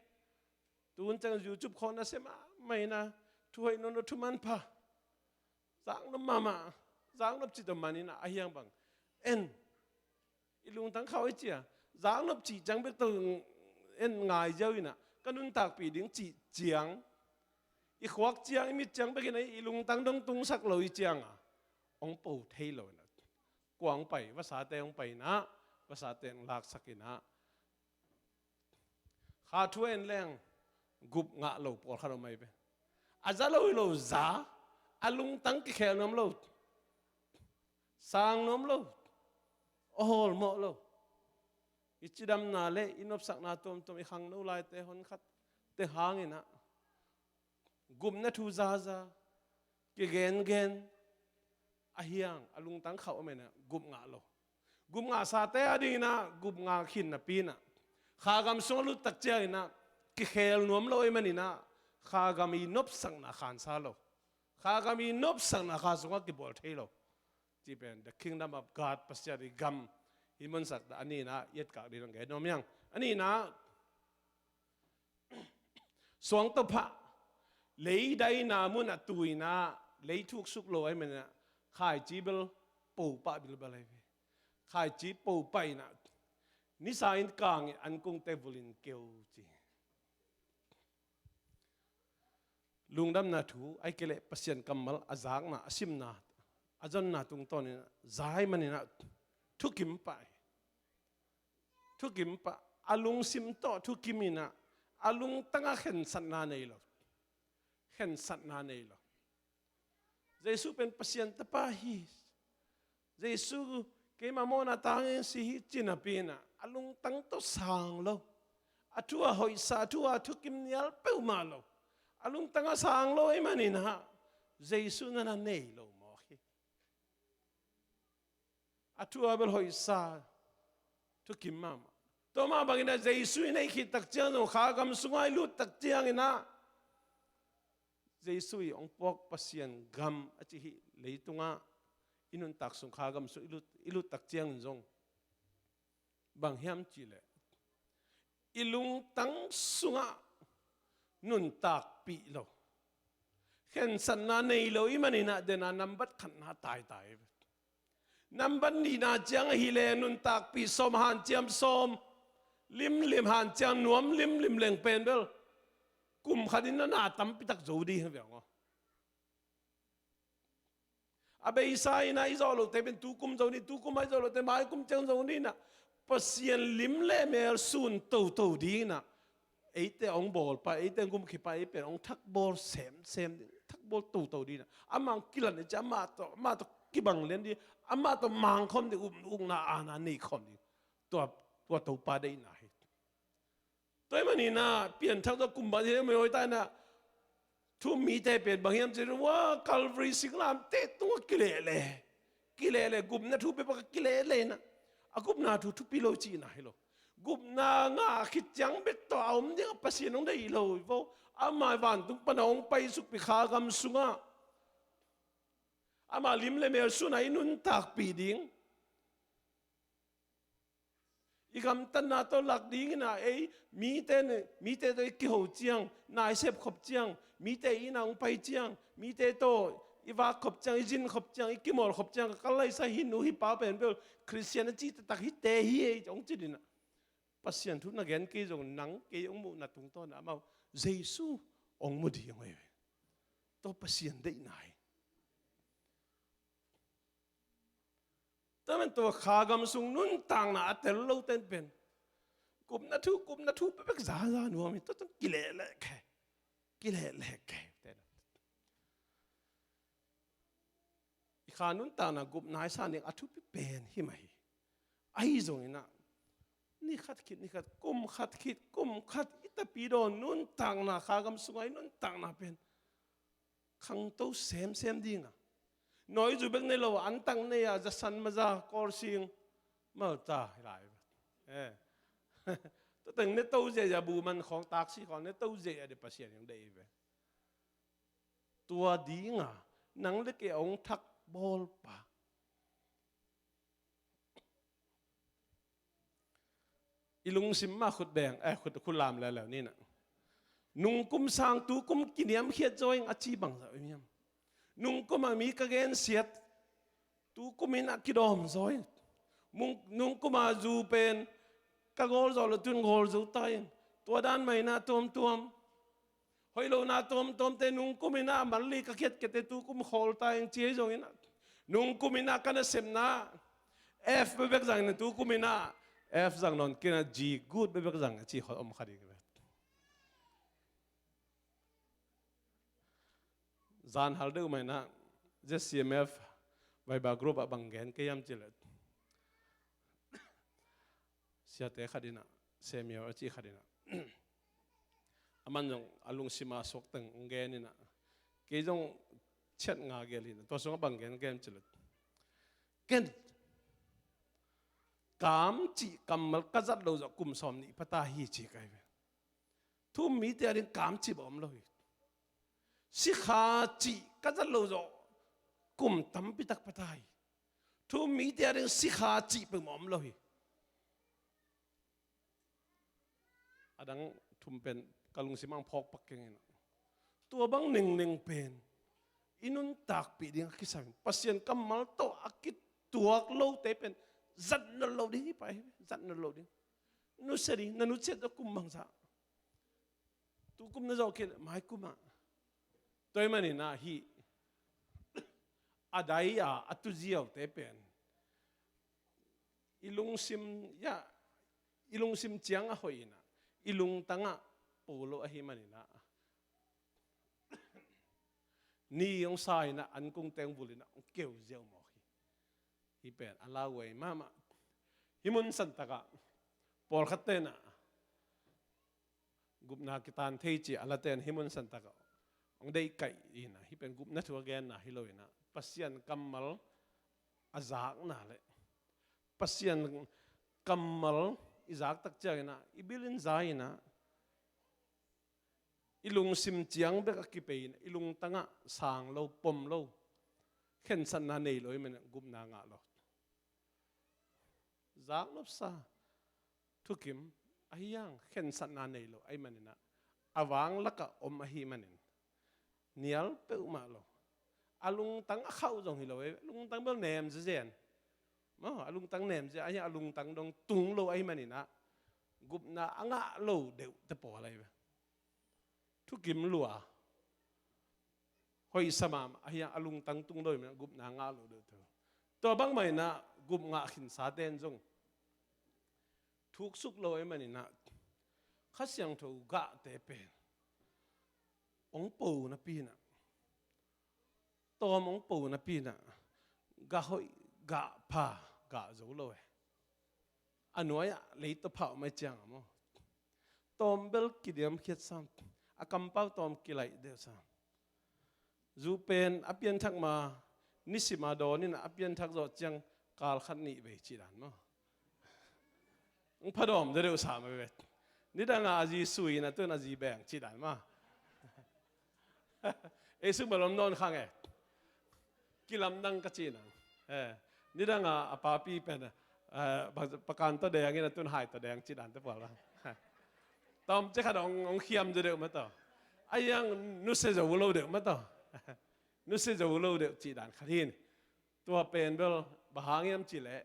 Tun ciang YouTube khawng na sem a, mah ina, thu hoih nawn lo, thu manpha, zaknop mahmah, zaknop cih tawh man ina, a hiang bang en, i lungtang khauh i cia, zaknop cih ciang bek tawh en ngai ziau ina, ka nuntakpih ding cih ciang, i khuak ciang, i mit ciang bek ina, i lungtang dong tungsak lo i cianga, hong po thei lo ina, kua hong pai, vasate hong pai ina, vasate hong laksak ina, kha thu en leng gup ngah lo pawlkhat om ahi ve. A za lo hi lo za, a lungtang kikhel nuam lo, sang nuam lo, a hawlmawh lo. I cidamna le i nopsakna tuamtuam, i khangno laite, honkhatte hangin ah, gupna thu zaza, kigengen, a hiang, a lungtang khauh a mena gup ngah lo. Gup ngahsate a dingin ah gup ngah khin napi in ah, kha gam sung a lut tak ciangin ah kikhel nuam lo ahih manin ah, kha gam i nopsakna khansa lo, kha gam i nopsakna kha sungah kibawl thei lo. Cih pen the kingdom of God, Pasian i gam i muansak ta a ni in ah i etkak ding gen nuam hi hang. A ni in ah, suang tawh phah, lei daina mun ah tu in ah, lei thuksuk lo ahih manin ah, khaici bel po pah bilbel ahi ve. Khaici po pah in ah, nisa in kang in, ankungte vul in keu ci. Lungdamna thu, ahih kei leh Pasian kammal a zakna, a simna, a zonna tungtawn in ah, za ahih manin ah thukim pah hi. Thukim pah, a lungsim tawh thukim in ah, a lungtangah khensatna nei lo. Khensatna nei lo. Jesu pen Pasian Tapa hi. Jesu keima mawhna tangin si hi ci napi in ah, a lungtang tawh sang lo. A thu a hoihsa, a thu a thukim nial peuhmah lo. A lungtangah sang lo ahih manin ah, Jesu na na nei lo mawk hi. A thu a bel hoihsa, thukim mahmah. Tua mah bangin ah Jesu i neih khit tak ciang zong, kha gam sungah i lut tak ciangin ah, Jesu i hong puak Pasian gam a cih hih leitungah i nuntak sung, kha gam sung i lut, i lut tak ciangin zong, bang hiam cih leh, i lungtang sungah nuntakpih lo, khensatna nei lo ahih manin ah, den a nambat khatna taitai. Nambat nihna ciang ahih leh nuntakpih sawm, hanciam sawm, limlim, hanciam nuam limlim leng pen bel, kum khat in na na tampi tak zo ding hi ve aw. A beisa in ah i zawh lote pen tu kum zo ni, tu kum ah i zawh lote mai kum ciang zo ni in ah, Pasian lim le mel sun toto ding in ah, eite hong bawlpa, eite hong gumkhia pa, ei pen hong thakbawl semsem ding, thakbawl toto ding in ah, amah hong kilan ding, amah tawh, amah tawh kibang lian ding, amah tawh mang khawm ding, uk, ukna aana nei khawm ding. Tua, tua Topa deihna hi. Tua ahih manin ah, pianthak tawh kum bang hiam, hoih ta in ah, thu um mite pen bang hiam cih leh, wa, Calvary singlamteh tungah kilehleh, kilehleh, gupna thu peuhpeuh ah kilehleh in ah, a gupna thu thupi lo cihna hi lo. Gupna ngah khit ciang bek tawh a om ding a Pasian hong deih lo hi vo. Ama vantung pan a hong paisukpih kha gam sungah, ama lim le mel sun a i nuntakpih ding, i gamtatna tawh lak ding in ah, ei, mite, mite tawh i kiho ciang, na i sep khop ciang, mite i inn ah hong pai ciang, mite tawh i vak khop ciang, i zin khop ciang, i kimawl khop ciang, ka kal laisa hih nu hih pa pen bel Khristian a cih taktak hite hi ei, hong ci ding in ah, Pasian thu na gen kei zong, nang kei hong muhna tungtawn ah amau Jesu hong mu ding hi ve. Tua Pasian deihna hi. Tua man tua kha gam sung nuntakna a tel lote pen, gupna thu, gupna thu peuhpeuh zaza nuam hi, tua tawh kilehleh kei, kilehleh kei. I kha nuntakna gupna i sa ding a thupi pen hi mah hi. Ahi zongin ah, ni khat khit ni khat, kum khat khit kum khat, i tapidaw nuntakna, kha gam sunga i nuntakna pen khangto semsem ding a, nawi zu bek nei lo, antak nei a, zasan maza, kawlsing, malta hi lai. Eh. Tua teng ne to zia zia, bu man khawng, taksi khawng ne to zia zia, de Pasian hong deih hi ve. Tua dinga nang le kei a hong thak bawlpa, i lungsim mah khut beng, eh, khut, khut lam leuleu ni na. Nungkum sang tukum kiniamkhiat zaw ing a ci bangzah hiam? Nungkum a mi ka gensiat tukum in a kidawm zaw ing. Mung-, nungkum a zu pen ka gawl zawh lo tun gawl zo ta ing. Tua dan mah in a tuamtuam. Hoih lohna tuamtuamte nungkum in a mal li ka khiatkhiatte tukum khawl ta ing ci ahi zongin a, nungkum in a ka nasepna F bekbek zangin a tukum in a F zang nawn kei in a G good bekbek zang a ci khol om kha ding hi ve. Zan hal deuh mah in a Z C M F Viber group ah bang gen kei hiam cih leh, siate khat in a, Samuel a cih khat in a, aman zong a lungsim a suak teng hong gen in a, kei zong chat nga gel hi in a, tua sungah bang gen kei hiam cih leh, ken kam cih kammal ka zat lo zawh kum sawm nih pha ta hi ci ka hi ve. Thu-um mite a ding kam cih bang om lo hi. Sikha cih ka zat lo zawh kum tampi tak pha ta hi. Thu-um mite a ding sikha cih peuhmah om lo hi. A dang thum pen ka lungsim ah hong phawk pak keng in a, tua bang nengneng pen i nuntakpih ding a kisam hi. Pasian kammal tawh a kituak lote pen zat nawn lo ding hi pah hi. Zat nawn lo ding. Nusia ding, na nusiat zawh kum bangzah. Tukum na zawh khin mai kum ah. Tua ahih manin a hih a dai a a tuziaute pen i lungsim, ya, i lungsim ciang a hoih in a, i lungtang ah po lo ahih manin a, ni hong sa in a, ankung teng vul in a hong keu ziau mawk hi. Hih pen a lauhuai mahmah. Hih mun santak ah pawlkhatte in a gupna kitan thei ci a late in hih mun santak ah hong deihkaih in a, hih pen gupna thu a genna hi lo in a, Pasian kammal a zakna leh Pasian kammal i zak tak ciangin a, i bil in za in a, i lungsim ciang bek a kipei in a, i lungtang ah sang lo, pom lo, khensatna nei lo ahih manin a gupna ngah lo. Zaknopsa thukim ahi hang, khensatna nei lo ahih manin a, a vang lakah om ahih manin nial peuhmah lo. A lungtang a khauh zong hi lo e, lungtang bel nem zezen. Maw, a lungtang nem zezen, ahi hang a lungtang dong tung lo ahih manin a, gupna a ngah lo deuhte pawl ahi ve. Thukim lua, hoihsa mahmah ahi hang a lungtang tung lo ahih manin a gupna ngah lo deuhte. Tua bangmah in a gup ngah khinsate in zong thuksuk lo ahih manin a, Kha Siangtho gahte pen hong po napi in a, tawm hong po napi in a, gah hoih, gah pha, gah zo lo e. A nuai-ah lei tawpah om ahih ciang a maw, tawm bel kiniamkhiat sam, a kampau tawm kilaih deuh sam. Zu pen a pianthak ma, nisim a dawn in a pianthak zawh ciang kal khat nih vei cih dan maw. Hong phadawm deuhdeuh sam a vet. Nidang a a zi sui in a, tun a zi beng cih dan maw. Ei sung bel om nawn khang e. Kilamdang ka cih nang. Eh, nidang a a papi pen, eh, pa-, pakan tawh deng in a, tun hai tawh deng cih dante pawl bang. Tawm ciang khat hong, hong khiam zo deuh mah tawh. Ahi hang nusia zo lo deuh mah tawh. Nusia zo lo deuh cih dan khat hi in. Tua pen bel bang hang hiam cih leh,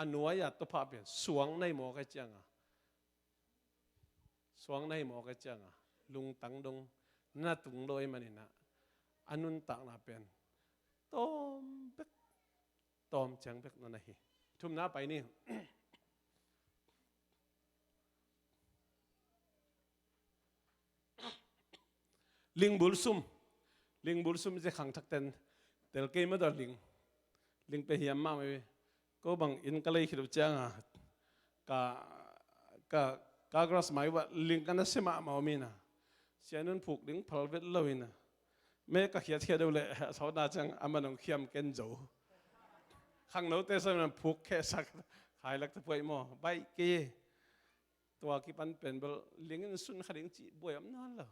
a nuai-a tawpah pen suang na hi mawk ahih ciang a, suang na hi mawk ahih ciang a, lungtang dong na tung lo ahih manin a, a nuntakna pen tawm bek, tawm ciang bek na na hi. Thumna pai ni. Lingbul sum. Lingbul sum zia khangthak ten tel kei mah tawh ling. Ling pen hiam mahmah hi. Ko bang inn ka lei khit uh ciang a, ka, ka, ka garage mai uah ling ka na sia mahmah om in a, sia nun phuk ding phal vet lo in a, me ka khiatkhiat deuh leh a sawtna ciang a man hong khiam ken zo. Khangnote sa man phuk khehsak, khai lak te puai maw, baih kei. Tua kipan pen bel ling in sun kha ding cih buai om nawn lo.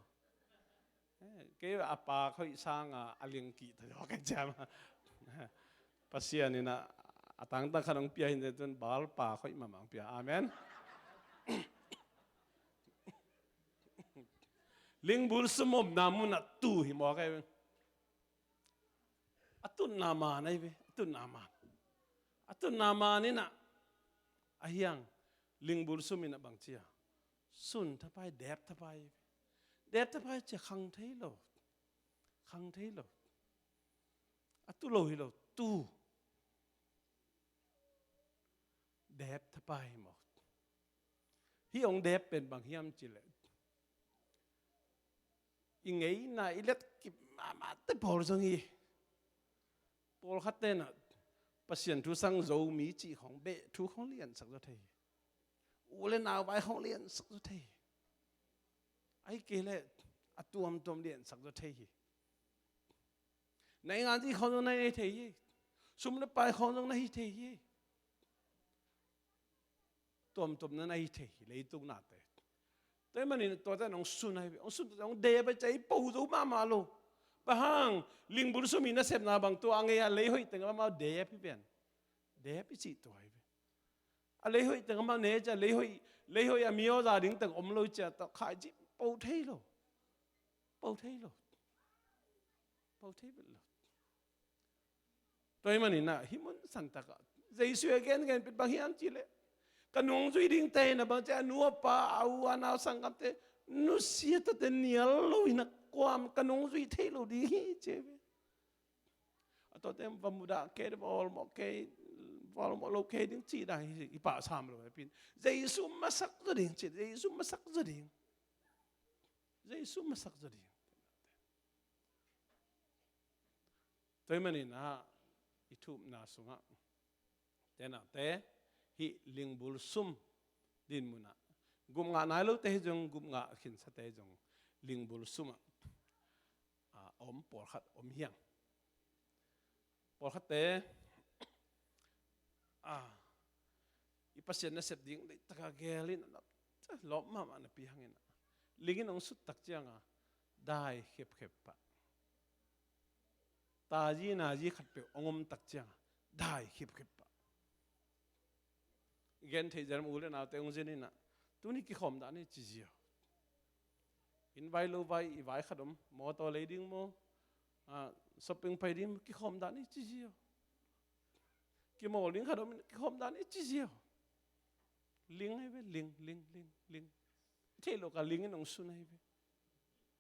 Eh, kei a pak hoih sang a, a ling kih ta zaw kei ciam. Pasian in a, a tangtang khat hong pia hi in, tun bal pak hoih mahmah hong pia. Amen. Lingbul sum omna munah tuu hi mawk ahi ve. A tutna man ahi ve, a tutna man. A tutna man inah a hiang lingbul sum inah bang cia, sun thapai, dep thapai ahi ve. Dep thapai cia khang thei lo. Khang thei lo. A tu lo hi lo, tu. Dep thapai hi mawk. Hih hong dep pen bang hiam cileh, i ngeina i letkip mahmahte pawl zong hi. Pawlkhat tenah Pasian thu sang Zomi cih khong beh thu khong liansak zaw thei hi. U le nau vai khong liansak zaw thei hi. Ahi kei leh a tuamtuam liansak zaw thei hi. Na i ngan cih khong zong na hi thei hi. Sum le pai khong zong na hi thei hi. Tuamtuam na na hi thei hi leitung nate. Tua ahih manin tuate hong sun ahi ve, hong sun tuate hong dep ahi cia i po zo mahmah lo. Bang hang, lingbul sum i nasepna bang tua a ngei a lei hoih teng a amau dep hi pen. Dep i cih tua ahi ve. A lei hoih teng amau ne cia lei hoih, lei hoih a mi aw za ding teng om lo cia tua khai cih po thei lo. Po thei lo. Po thei lo. Tua ahih maninah hih mun santakah Jesu a gengen pen bang hiam cihleh, ka nungzui dingte inah bang cia a nu a pa, a u a nau, sanggamte nusia tuate nial lo inah kuam ka nungzui thei lo ding hi ci ve. A tuate va mudah kei, va awlmawh kei, va awlmawh lo kei ding cih dan hi, i pah sam lo hepin. Jesu masak zaw ding ci, Jesu masak zaw ding. Jesu masak zaw ding. Tua ahih maninah i thupna sungah tenate hih lingbul sum din munah gupngah nai lote hi zong, gupngah khinsate hi zong lingbul sumah a om pawlkhat om hiang. Pawlkhatte a, i Pasian nasep ding leitakah gel in a lawp mahmah napi hangin a, ling in hong sut tak cianga dai khepkhep pah. Tazi nazi khatpeuh hong om tak cianga dai khepkhep pah. I gen theih zel, u le naute hong zin inah tuni kikhawm dah ni ci zia. Inn vai lo vai, i vai khat om, mawtaw lei ding maw, a, shopping pai ding, kikhawm dah ni ci zia. Kimawl ding khat om, kikhawm dah ni ci zia. Ling ahi ve, ling, ling, ling, ling. Theih lo ka ling in hong sun ahi ve.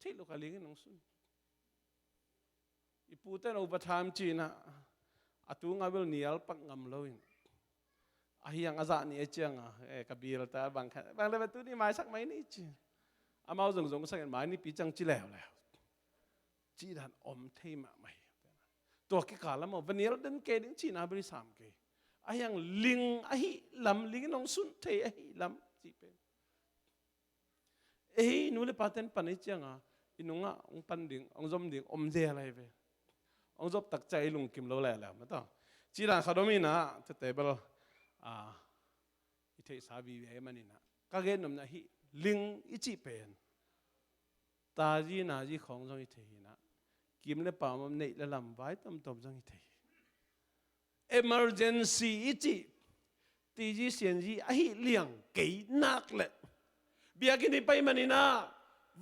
Theih lo ka ling in hong sun. I pute in overtime cinah a tu ngah bel nial pak ngam lo in, a hiang a zah ni a cianga, eh, ka bill ta bang khat bang le bel tuni maisak mai ni ci. Amau zongzong sakin mai nipi ciang ci leuleu. Cih dan om thei mahmah hi. Tua kikal lam aw va nial den kei ding cihna bel i sam kei. A hiang ling ahi lam, ling in hong sun thei ahi lam cih pen. Ei nu le paten pan ei cianga i nungah hong pan ding, hong zom ding om zel ahi ve. Hong zop tak ciang i lungkim lo leuleu mataw. Cih dan khat om inah, tete bel, a, i theihsa vive ahih maninah ka gen nopna hih ling i cih pen tazi nazi khawng zong hi thei hinah, kim le pam om, neih le lam vai tomtom zong hi thei hi. Emergency i cih tizi sianzi ahi liang kei nak leh, biakinn i pai maninah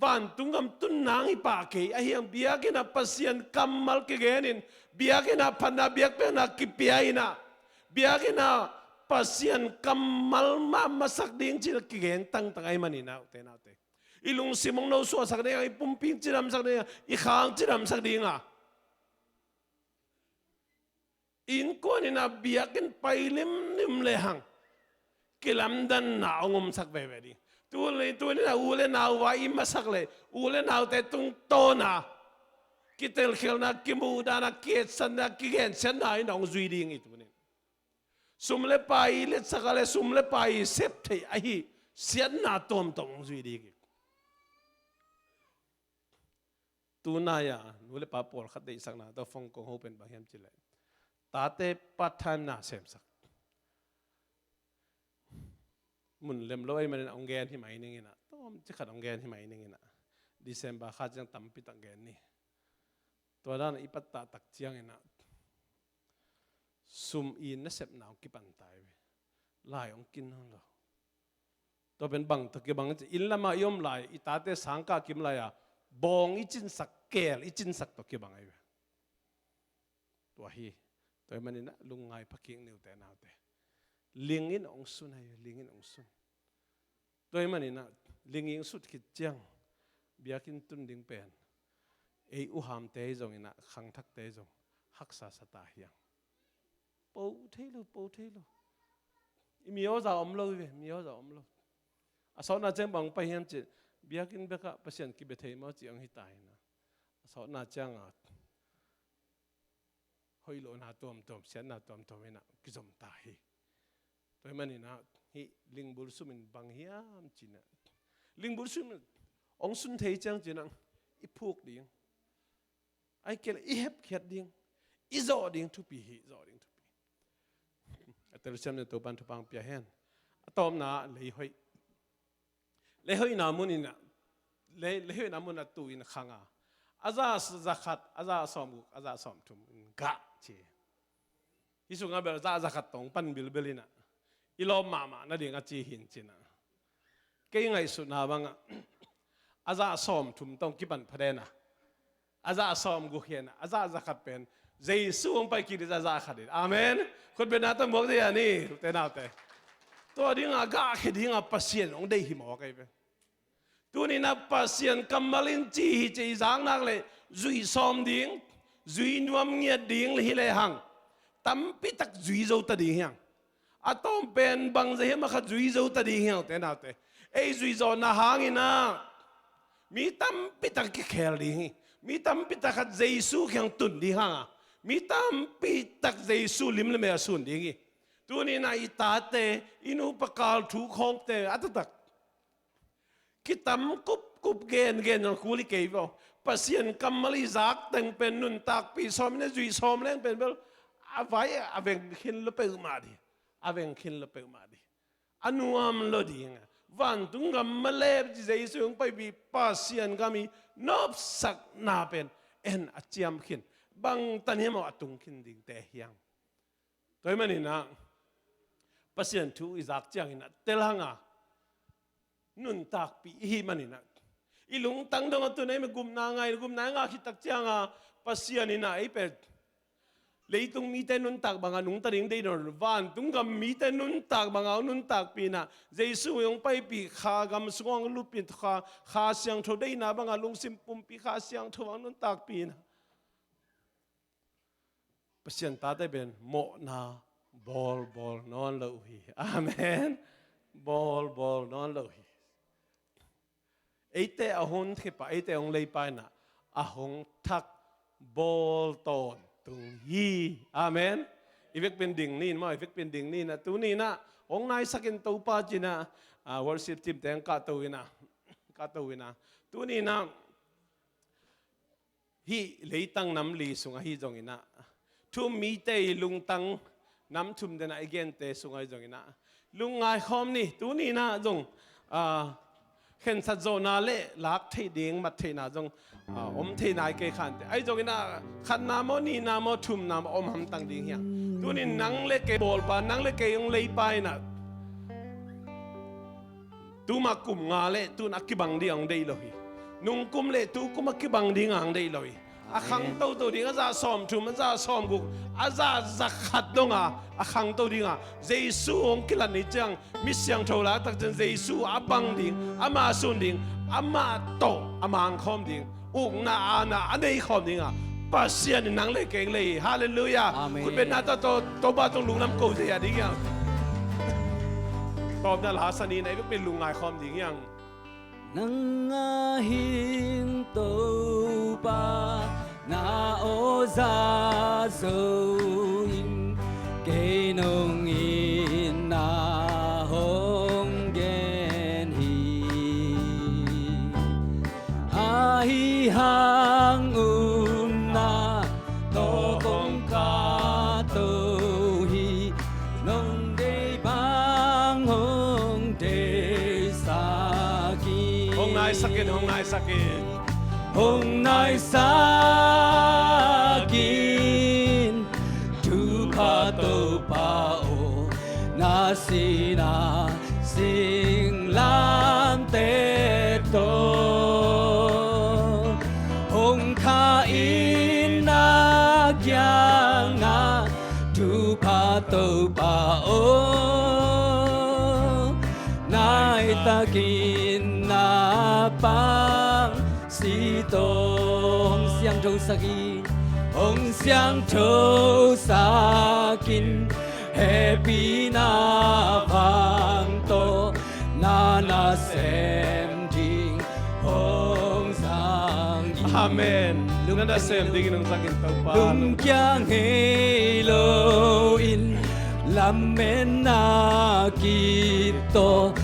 vantung gam tun nang hi pah kei. A hiang biakinnah Pasian kammal kigenin, biakinnah phatna biakpiakna kipia inah, biakinnah Pasian kammal mah masak ding cih kigen tangtang ahih maninah, ute naute, i lungsim hong nosuahsak dinga, i pumpi hong cidamsak dinga, i kha hong cidamsak dinga, innkuan inah biakinn pai limlim lehang kilamdanna hong omsak veve ding. Tu le tu inah u le nau vai i masak leh, u le naute tungtawna kitelkhialhna, kimuhdahna, kietsanna, kigensiatna inah hong zui ding hi tunin. Sum le pai i letsak a le sum le pai i sep theih ahi siatna tuamtuam hong zui ding hi. Tunai-a nu le pa pawlkhat deihsakna tawh fong kong ho pen bang hiam cileh, tate part time na semsak. Mun lem lo ahih manin hong gen hi mai ning inah, tawmcik khat hong gen hi mai ning inah, December kha ciang tampi tak gen ni. Tua dan i pattah tak ciang inah sum i nasepna hong kipan ta hi ve. Lai hong kin nawn lo. Tua pen bang tawh kibang ci, inn lamah i om lai, i tate sangkah kim lai-a Bawng i cinsak, keel i cinsak tawh kibang ahi ve. Tua hi. Tua ahih manin ah lungngai pha kik ni u te nau te. Ling in hong sun ahi ve, ling in hong sun. Tua ahih manin ah ling in sut khit ciang biakinn tun ding pen ei uhamte zong in ah, khangthakte zong haksa sa ta hi hang. Po thei lo, po thei lo. I mi awza om lo hi ve, mi awza om lo. A sawtna ciang bang pai hiam cih, biakinn bekah Pasian kibia thei maw cih hong hi ta hi na. A sawtna ciang a hoih lohna tuamtuam, siatna tuamtuam in ah kizom ta hi. Tua ahih manin ah hih lingbul sum in bang hiam cih na, lingbul sum in hong sun thei ciang cih na, i phuk ding, ahih kei leh i hepkhiat ding, i zawh ding thupi hi, zawh ding thupi. A telsiam ni Topa'n thupha hong pia hen. A tawpna ah leihoih. Leihoihna mun in ah, lei, leihoihna mun ah tu in khang a, a za, za khat, a za sawmguk, a za sawmthum in gah ci. Hih sungah bel a za, za khat tawh pan bilbel in ah, i lawp mahmah nading a ci hi in cih na. Kei ngaihsutna bangah a za sawmthum tawh kipan pha den a, a za sawmguk hi in ah, a za, za khat pen Jesu hong pai kik ding za, za khat in. Amen. Khut beng na tawh muak dih a ni, u te nau te. Tua ding a gah khia ding a Pasian hong deih hi mawk ahi ve. Tuni in ah Pasian kammal in ci hi ci i zak nak leh zui sawm ding, zui nuam ngiat ding hi lehang tampi tak zui zo ta ding hi hang. A tawm pen bangzah hiam a khat zui zo ta ding hi hang, u te nau te. Ei zui zawhna hangin ah mi tampi tak kikhel ding hi. Mi tampi tak khat Jesu kiang tun ding hang a, mi tampi tak Jesu lim le mel a sun ding hi. Tuni in ah i tate, i nupa kal thu khawngte a taktak kitam kupkup gengen zong kul hi kei ve aw. Pasian kammal i zak teng pen nuntakpih sawm in a zui sawm leng pen bel a vai a veng khin lo peuhmah ding, a veng khin lo peuhmah ding. A nuam lo ding a, vantung gam malep ci Jesu hong paipih Pasian gam i nopsakna pen en a ciam khin, bangtan hiam aw a tung khin dingte hi hang. Tua ahih manin ah Pasian thu i zak ciangin ah tel hang a, nuntakpih i hih manin ah i lungtang dong a tun ei mah gupna ngai, gupna i ngah khit tak ciang a Pasian in ah ei pen leitung mite nuntak bang a nungta ding deih nawn lo, vantung gam mite nuntak bang a hong nuntakpih in ah, Jesu hong paipih Kha gam sung hong lutpih Kha, Kha Siangtho deihna bang a lungsim pumpi Kha Siangtho hong nuntakpih in ah Pasian tate pen mawhna bawlbawl nawn lo uh hi. Amen. Bawlbawl nawn lo uh hi. Eite a hun khia pah, eite hong lei pah in ah a hong thak bawl tawntung hi. Amen. I vekpi in ding ni in maw, i vekpi in ding ni in ah, tuni in ah hong naisak in Topa ci in ah, ah, worship team te hong kahto in ah, kahto in ah, tuni in ah hih leitang nam li sung ahi zongin ah, thu-um mite i lungtang nam thum den a i gente sung ahi zongin ah, lungngai khawm ni. Tuni in ah zong, ah, khensat zawhna le lak theih ding mat theihna zong, ah, om thei nai kei kha inteh. Ahi zongin ah khatna maw, nihna maw, thumna maw om hamtang ding hi hang. Tuni in nang le kei bawlpa, nang le kei hong leipa in ah tu mah kum nga le tun a kibang ding a hong deih lo hi. Nung kum le tu kum a kibang ding a hong deih lo hi. A khang toto ding, a zah sawmthum, a zah sawmguk, a zah za khat dong a, a khangto ding a, Jesu hong kilat ni ciang, mi siangtho lak tak ciang Jesu a bang ding, amah a sun ding, amah tawh a mangkhawm ding, ukna aana a nei khawm ding a, Pasian in nang le kei hong lei hi. Halleluiah. Amen. Khut beng na tawh, tawh, Topa tawh lungdam ko thei a ding hi hang. Tawpna la sa ni in ah, i vekpi in lungngai khawm ding hi hang. Nang ahi in Topa na aw za zo in, kei nong itna hong gen hi. Ahi hang upna tawh kong kahto hi, nong deih bang hong deihsak in. Hong naisak in, hong naisak in. Hong naisak in, Topa, Topa aw, na sihna singlamteh tawh. kiangah thupha Topa aw, nai takin na pang si tawh hong siangthosak in, hong siangthosak in, hehpihna vang tawh na nasem ding hong zang in. Amen. Na nasem dingin hong zang in Topa. Lungkia ngei loin lametna kip tawh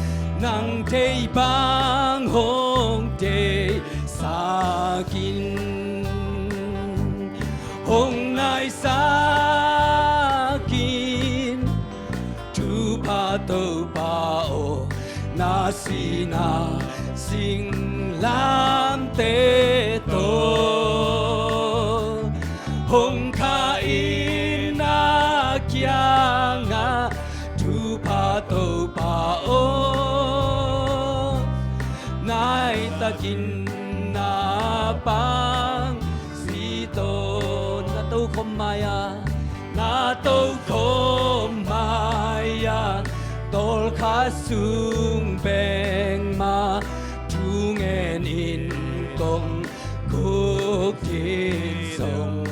nang thei bang hong theisak in, hong naisak in. Thupha Topa aw, na sihna singlamteh tawh hong kha in, na kiangah thupha Topa aw, nai takin na pang si tawh. Na tokhom mai-a, na tokhom mai-a, tawlkhat sung bek mah thungen in kong khuk ding zong,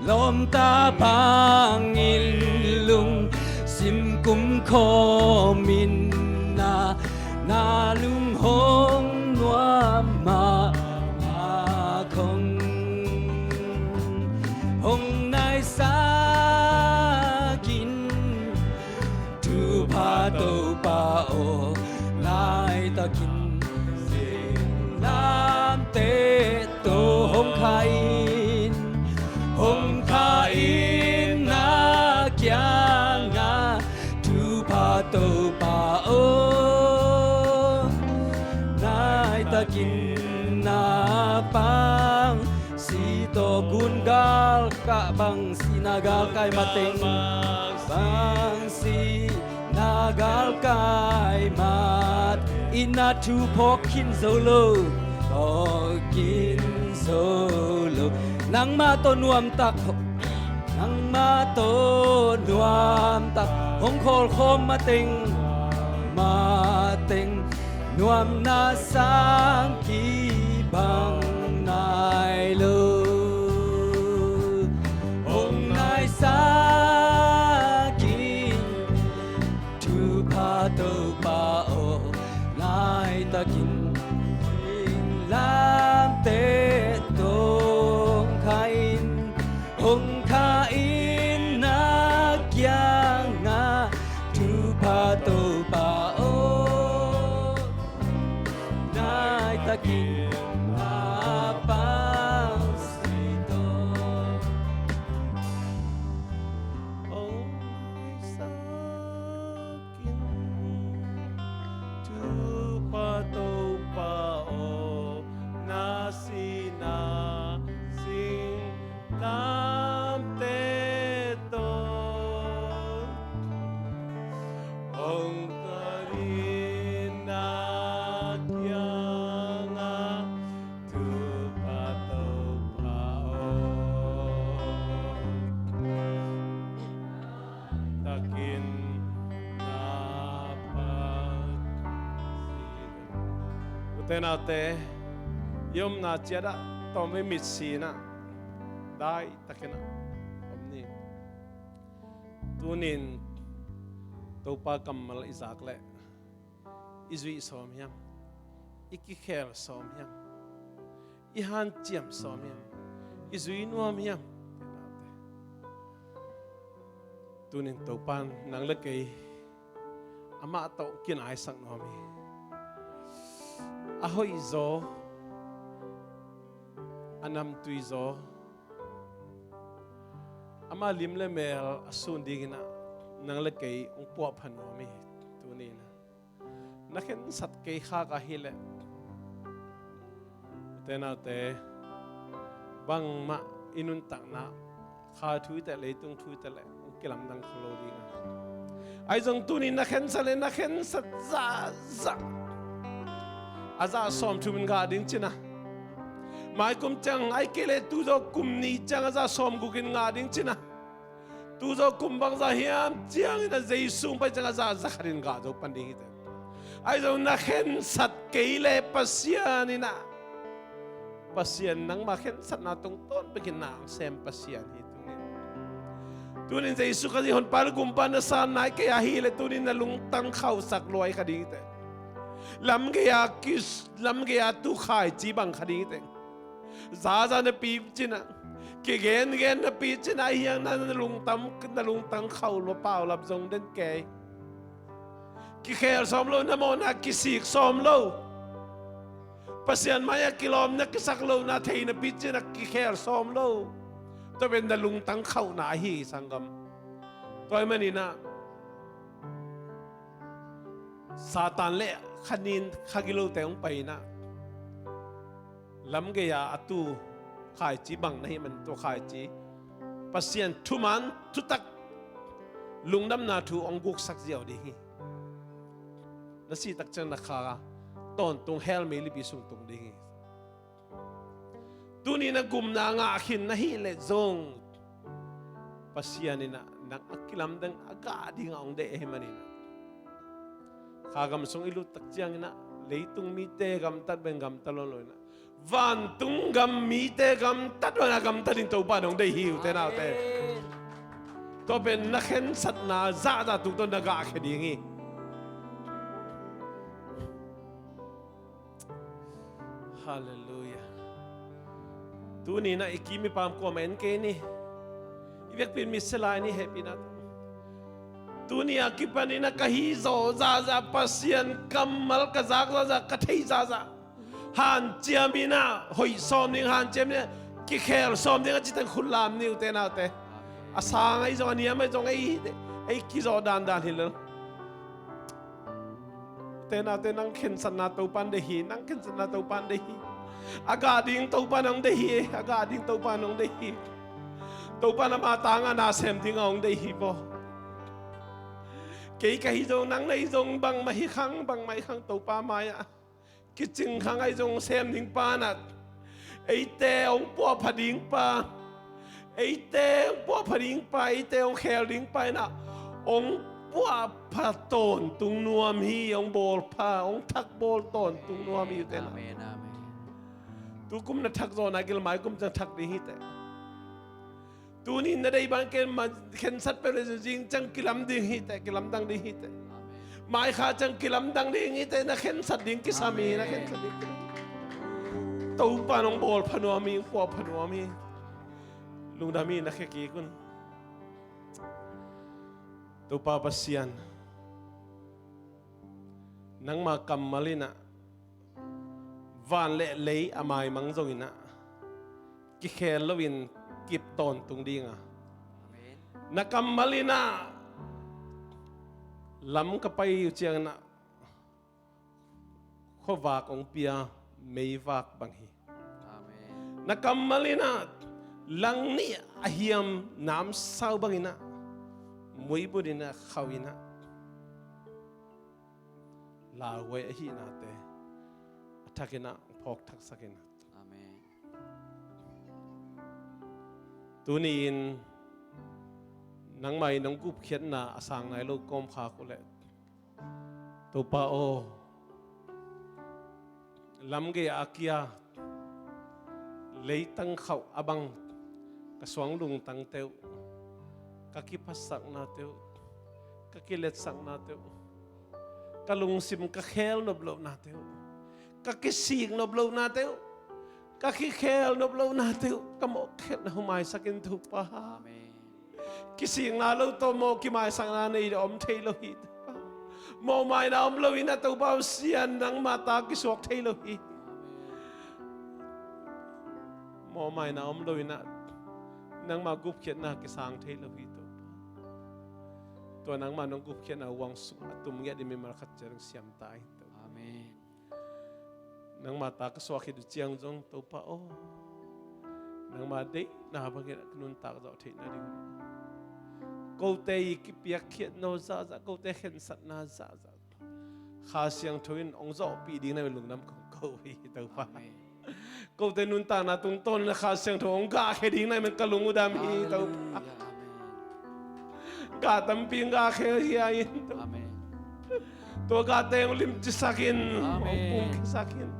lawmta bangin lungsim kumkhawm in, na, na lunghong nuam mahmah khong hong naisak in. Thupha Topa aw, nai takin singlamteh tawh hong kha in, hong kha in, na kiangah thupha Topa aw, nai takin na pang si tawh. Gun galkah bang si, na galkai mateng bang si, na galkai mat in, na thu phawk khin zo lo, phawk khin zo lo. Nangmah tawh nuamtak, nangmah tawh nuamtak hong khawlkhawm mateng, mateng nuamna sang kibang nai lo. Hong naisak in, thupha Topa aw, nai takin singlamteh tawh hong kha in, hong kha in, na kiangah thupha Topa aw, nai takin na pang si tawh. Hong naisak in, thupha Topa aw, na sihna singlamteh tawh hong kha in, na kiangah thupha Topa aw, takin na pang si. Ute naute, i omna ciat ah tawm i mitsi in ah dai takin ah om ni. Tunin Topa kammal i zak leh i zuih sawm hiam? I kikhel sawm hiam? I hanciam sawm hiam? I zui nuam hiam? Tunin Topan nang le kei amah tawh kinaisak nuam hi. A hoihzaw, a namtuizaw, ama lim le mel a sun dingin ah nang le kei hong puahpha nuam hi. Tunin ah na khensat kei khak ahih leh, ute naute, bangmah i nuntakna, kha thu hi teh, leitung thu hi teh leh hong kilamdang kho lo ding a. Ahi zong tunin na khensat leh na khensat zahzah a zah sawm thum in gah ding cin a, Mai kum ciang, ahih kei leh tu zawh kum nih ciang a zah sawmguk in ngah ding ci-in ah, tu zawh kum bangzah hiam ciangin ah Jesu hong pai ciang a zah zakhat in ngah zo pan ding hi teh. Ahi zong na khensat kei leh Pasian in ah, Pasian nangma khensatna tungtawn bekin na sem Pasian hi tuni. Tunin Jesu Khazih honpa le gumpa na san nai kei ahih leh tunin na lungtang khauhsak luai kha ding hi teh. Lam gei-a kis, lam gei-a tu khaici bang kha ding hi teh. Zaza napi ci-in ah, kigengen napi ci-in ah, ahi hang na, na lungtang, na lungtang khauh lua, paulap zong den kei. Kikhel sawm lo, na mawhna kisik sawm lo. Pasian mai-ah kilawmna kisak lohna thei napi ci-in ah kikhel sawm lo. Tua pen na lungtang khauhna ahi, sanggam. Tua ahih manin ah Satan le kha nin kha gilote hong pai in ah, lam gei-a a tu khaici bang na hih man, tua khaici Pasian thuman thutak lungdamna thu hong guksak ziau ding hi. Na sih tak ciang na kha tawntung hell meilipi sung tung ding hi. Tuni na gumna ngah khin na hih leh zong Pasian in ah nang a kilamdang a gah ding a hong deih ahih manin ah, kha gam sung i lut tak ciangin ah leitung mite gamtat bang gamta lo lo in ah, vantung gam mite gamtat bang a gamta ding Topa in hong deih hi, ute naute. Amen. Tua pen na khensatna zahzah tungtawn na gahkhia ding hi. Halleluiah. Tuni-in ah i kim i pam kuamah en kei ni. I vekpi-in mitsia lai ni, hehpihna. Tuni a kipanin ah ka hih zawh zahzah, Pasian kammal ka zak zahzah, ka theih zahzah, hanciam in ah, hoih sawm ding hanciam in ah, kikhel sawm ding a cih teng khut lam ni, ute naute. A sang ahi zong, a niam ahi zong, ei, ei kizawh dandan hi lo. Ute naute, nang khensatna Topa in deih hi, nang khensatna Topa in deih hi. A gah ding Topa in hong deih hi, a gah ding Topa in hong deih hi. Topa in ama tangah na sem ding a hong deih hi maw. Kei ka hih zong, nang na hih zong, bangmah hi khang, bangmah hi khang, Topa mai-ah kicing khang ahi zong, sem ding pa in ah, eite hong puahpha ding pa, eite hong puahpha ding pa, eite hong khel ding pa in ah, hong puahpha tawntung nuam hi, hong bawlpha, hong thakbawl tawntung nuam hi, ute naute. Amen, amen. Tukum na thak zawhna gil mai kum ciang thak ding hi teh. Tuni na deih bang ken ma khensat peuh le zing ciang kilam ding hi teh, kilamdang ding hi teh. Mai kha ciang kilamdang ding hi teh, na khensat ding kisam hi, na khensat ding kisam. Topa in hong bawlpha nuam hi, hong puahpha nuam hi. Lungdam hi, na khia kik un. Topa Pasian, nangma kammal in ah van le lei a maimang zongin ah, kikhel loin kip tawntung ding a, amen, na kammal in ah lam ka pai uh ciangin ah khuavak hong pia meivak bang hi. Amen. Na kammal in ah langnih a hiam namsau bangin ah muibun in ah khauh in ah lauhuai ahihnate a thakin ah phawk thaksak in ah. Amen. Tuni-in nangmah in hong gupkhiatna a sang nai lo kawmkhak uh leh, Topa aw, lam gei a kia, leitang khauh a bang ka suang lungtangte uh, ka kiphatsaknate uh, ka kiletsaknate uh, ka lungsim ka khel nop lohnate uh, ka kisik nop lohnate uh, ka kikhel nop lohnate uh, ka mawhkhiatna uh maisak in Topa. Amen. Kisikna lo tawh mawh kimaisakna nei om thei lo hi Topa. Mawhmaina om loin ah Topa Pasian, nangma ta kisuak thei lo hi. Mawhmaina om loin ah nangma gupkhiatna kisang thei lo hi Topa. Tua nangma nong gupkhiatna uang sung a tum ngiat ding mimal khat ciat hong siam ta in Topa. Amen. Nangma ta ka suak khit uh ciang zong Topa aw, nangma deihna bangin ka nuntak zawh theihna ding, kote i kipiakkhiatna uh zahzah, kote khensatna zahzah Kha Siangtho in hong zawhpih ding na lungdam kong ko hi Topa. Amen. Kote nuntakna tungtawn in a Kha Siangtho hong gahkhia ding na hi man ka lung uh dam hi, Topa. Hallelujah. Amen. Gah tampi hong gahkhia hi a in, Topa. Amen. Tua gahte hong limcisak in, hong pumkhiasak in.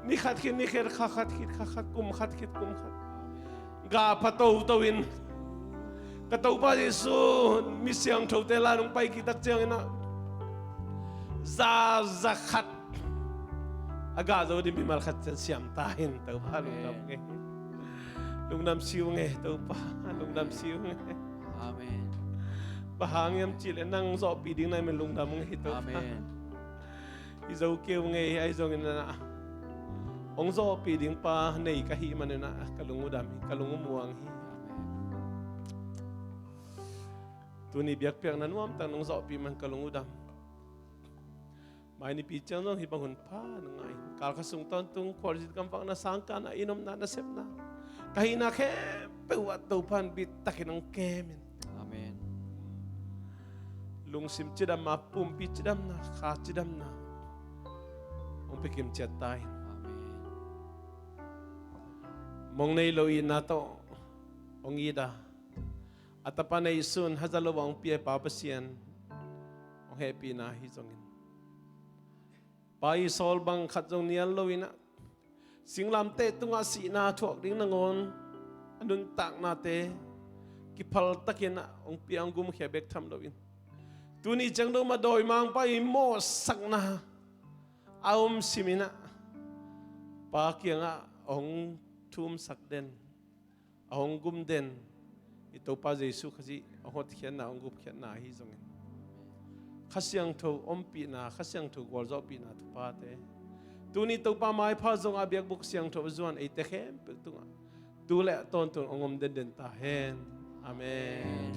Ni khat khit ni khat, kha khat khit kha khat, kum khat khit kum khat. Gah pha toto in, ka Topa Jesu, mi siangthote la nong pai kik tak ciangin ah, za, za khat a gah zo ding mimal khat ciang siam ta in, Topa. Amen. Lungdam nge. Lungdam si uh nge, Topa. Lungdam si uh nge. Amen. Bang hang hiam cih leh nang hong zawhpih ding na hi man lungdam nge, Topa. Amen. I zo kei uh nge, ahi zongin ah, hong zawhpih ding pa nei ka hih manin ah, ka lung uh dam hi, ka lung uh muang hi. Amen. Tuni biakpiakna nuamtak nong zawhpih man ka lung uh dam. Mai nipi ciang zong hih bang hun pha na ngah in, kal khat sung tawntung khualzin kamvakna, sangkahna, inn omna, nasepna, ka hihna khempeuh ah Topa in bittakin hong kem in. Amen. Lungsim cidamna, pumpi cidamna, kha cidamna hong pia kimciat ta in. Amen. Mong nei lo itna tawh hong it a, a Tapa neihsun haza lo a hong pia Pa Pasian hong hehpihna ahi zongin, pa i sawl bang khat zong nial lo in ah, singlamteh tungah sihna thuak ding nangawn a nuntaknate kiphaltakin ah hong pia, hong gumkhia bek tham lo in, tuni ciang dong mah dawimangpa i mawhsakna a om simin ah, Pa kiangah a hong thumsak den, a hong gum den i Topa Jesu Khazih a hotkhiatna, a hong gupkhiatna ahi zongin, Kha Siangtho ompihna, Kha Siangtho gualzawhpihna thuphate tuni Topa maipha zong a biakbuk siangtho a zuan eite khempeuh tungah tu le a tawntung hong om denden ta hen. Amen.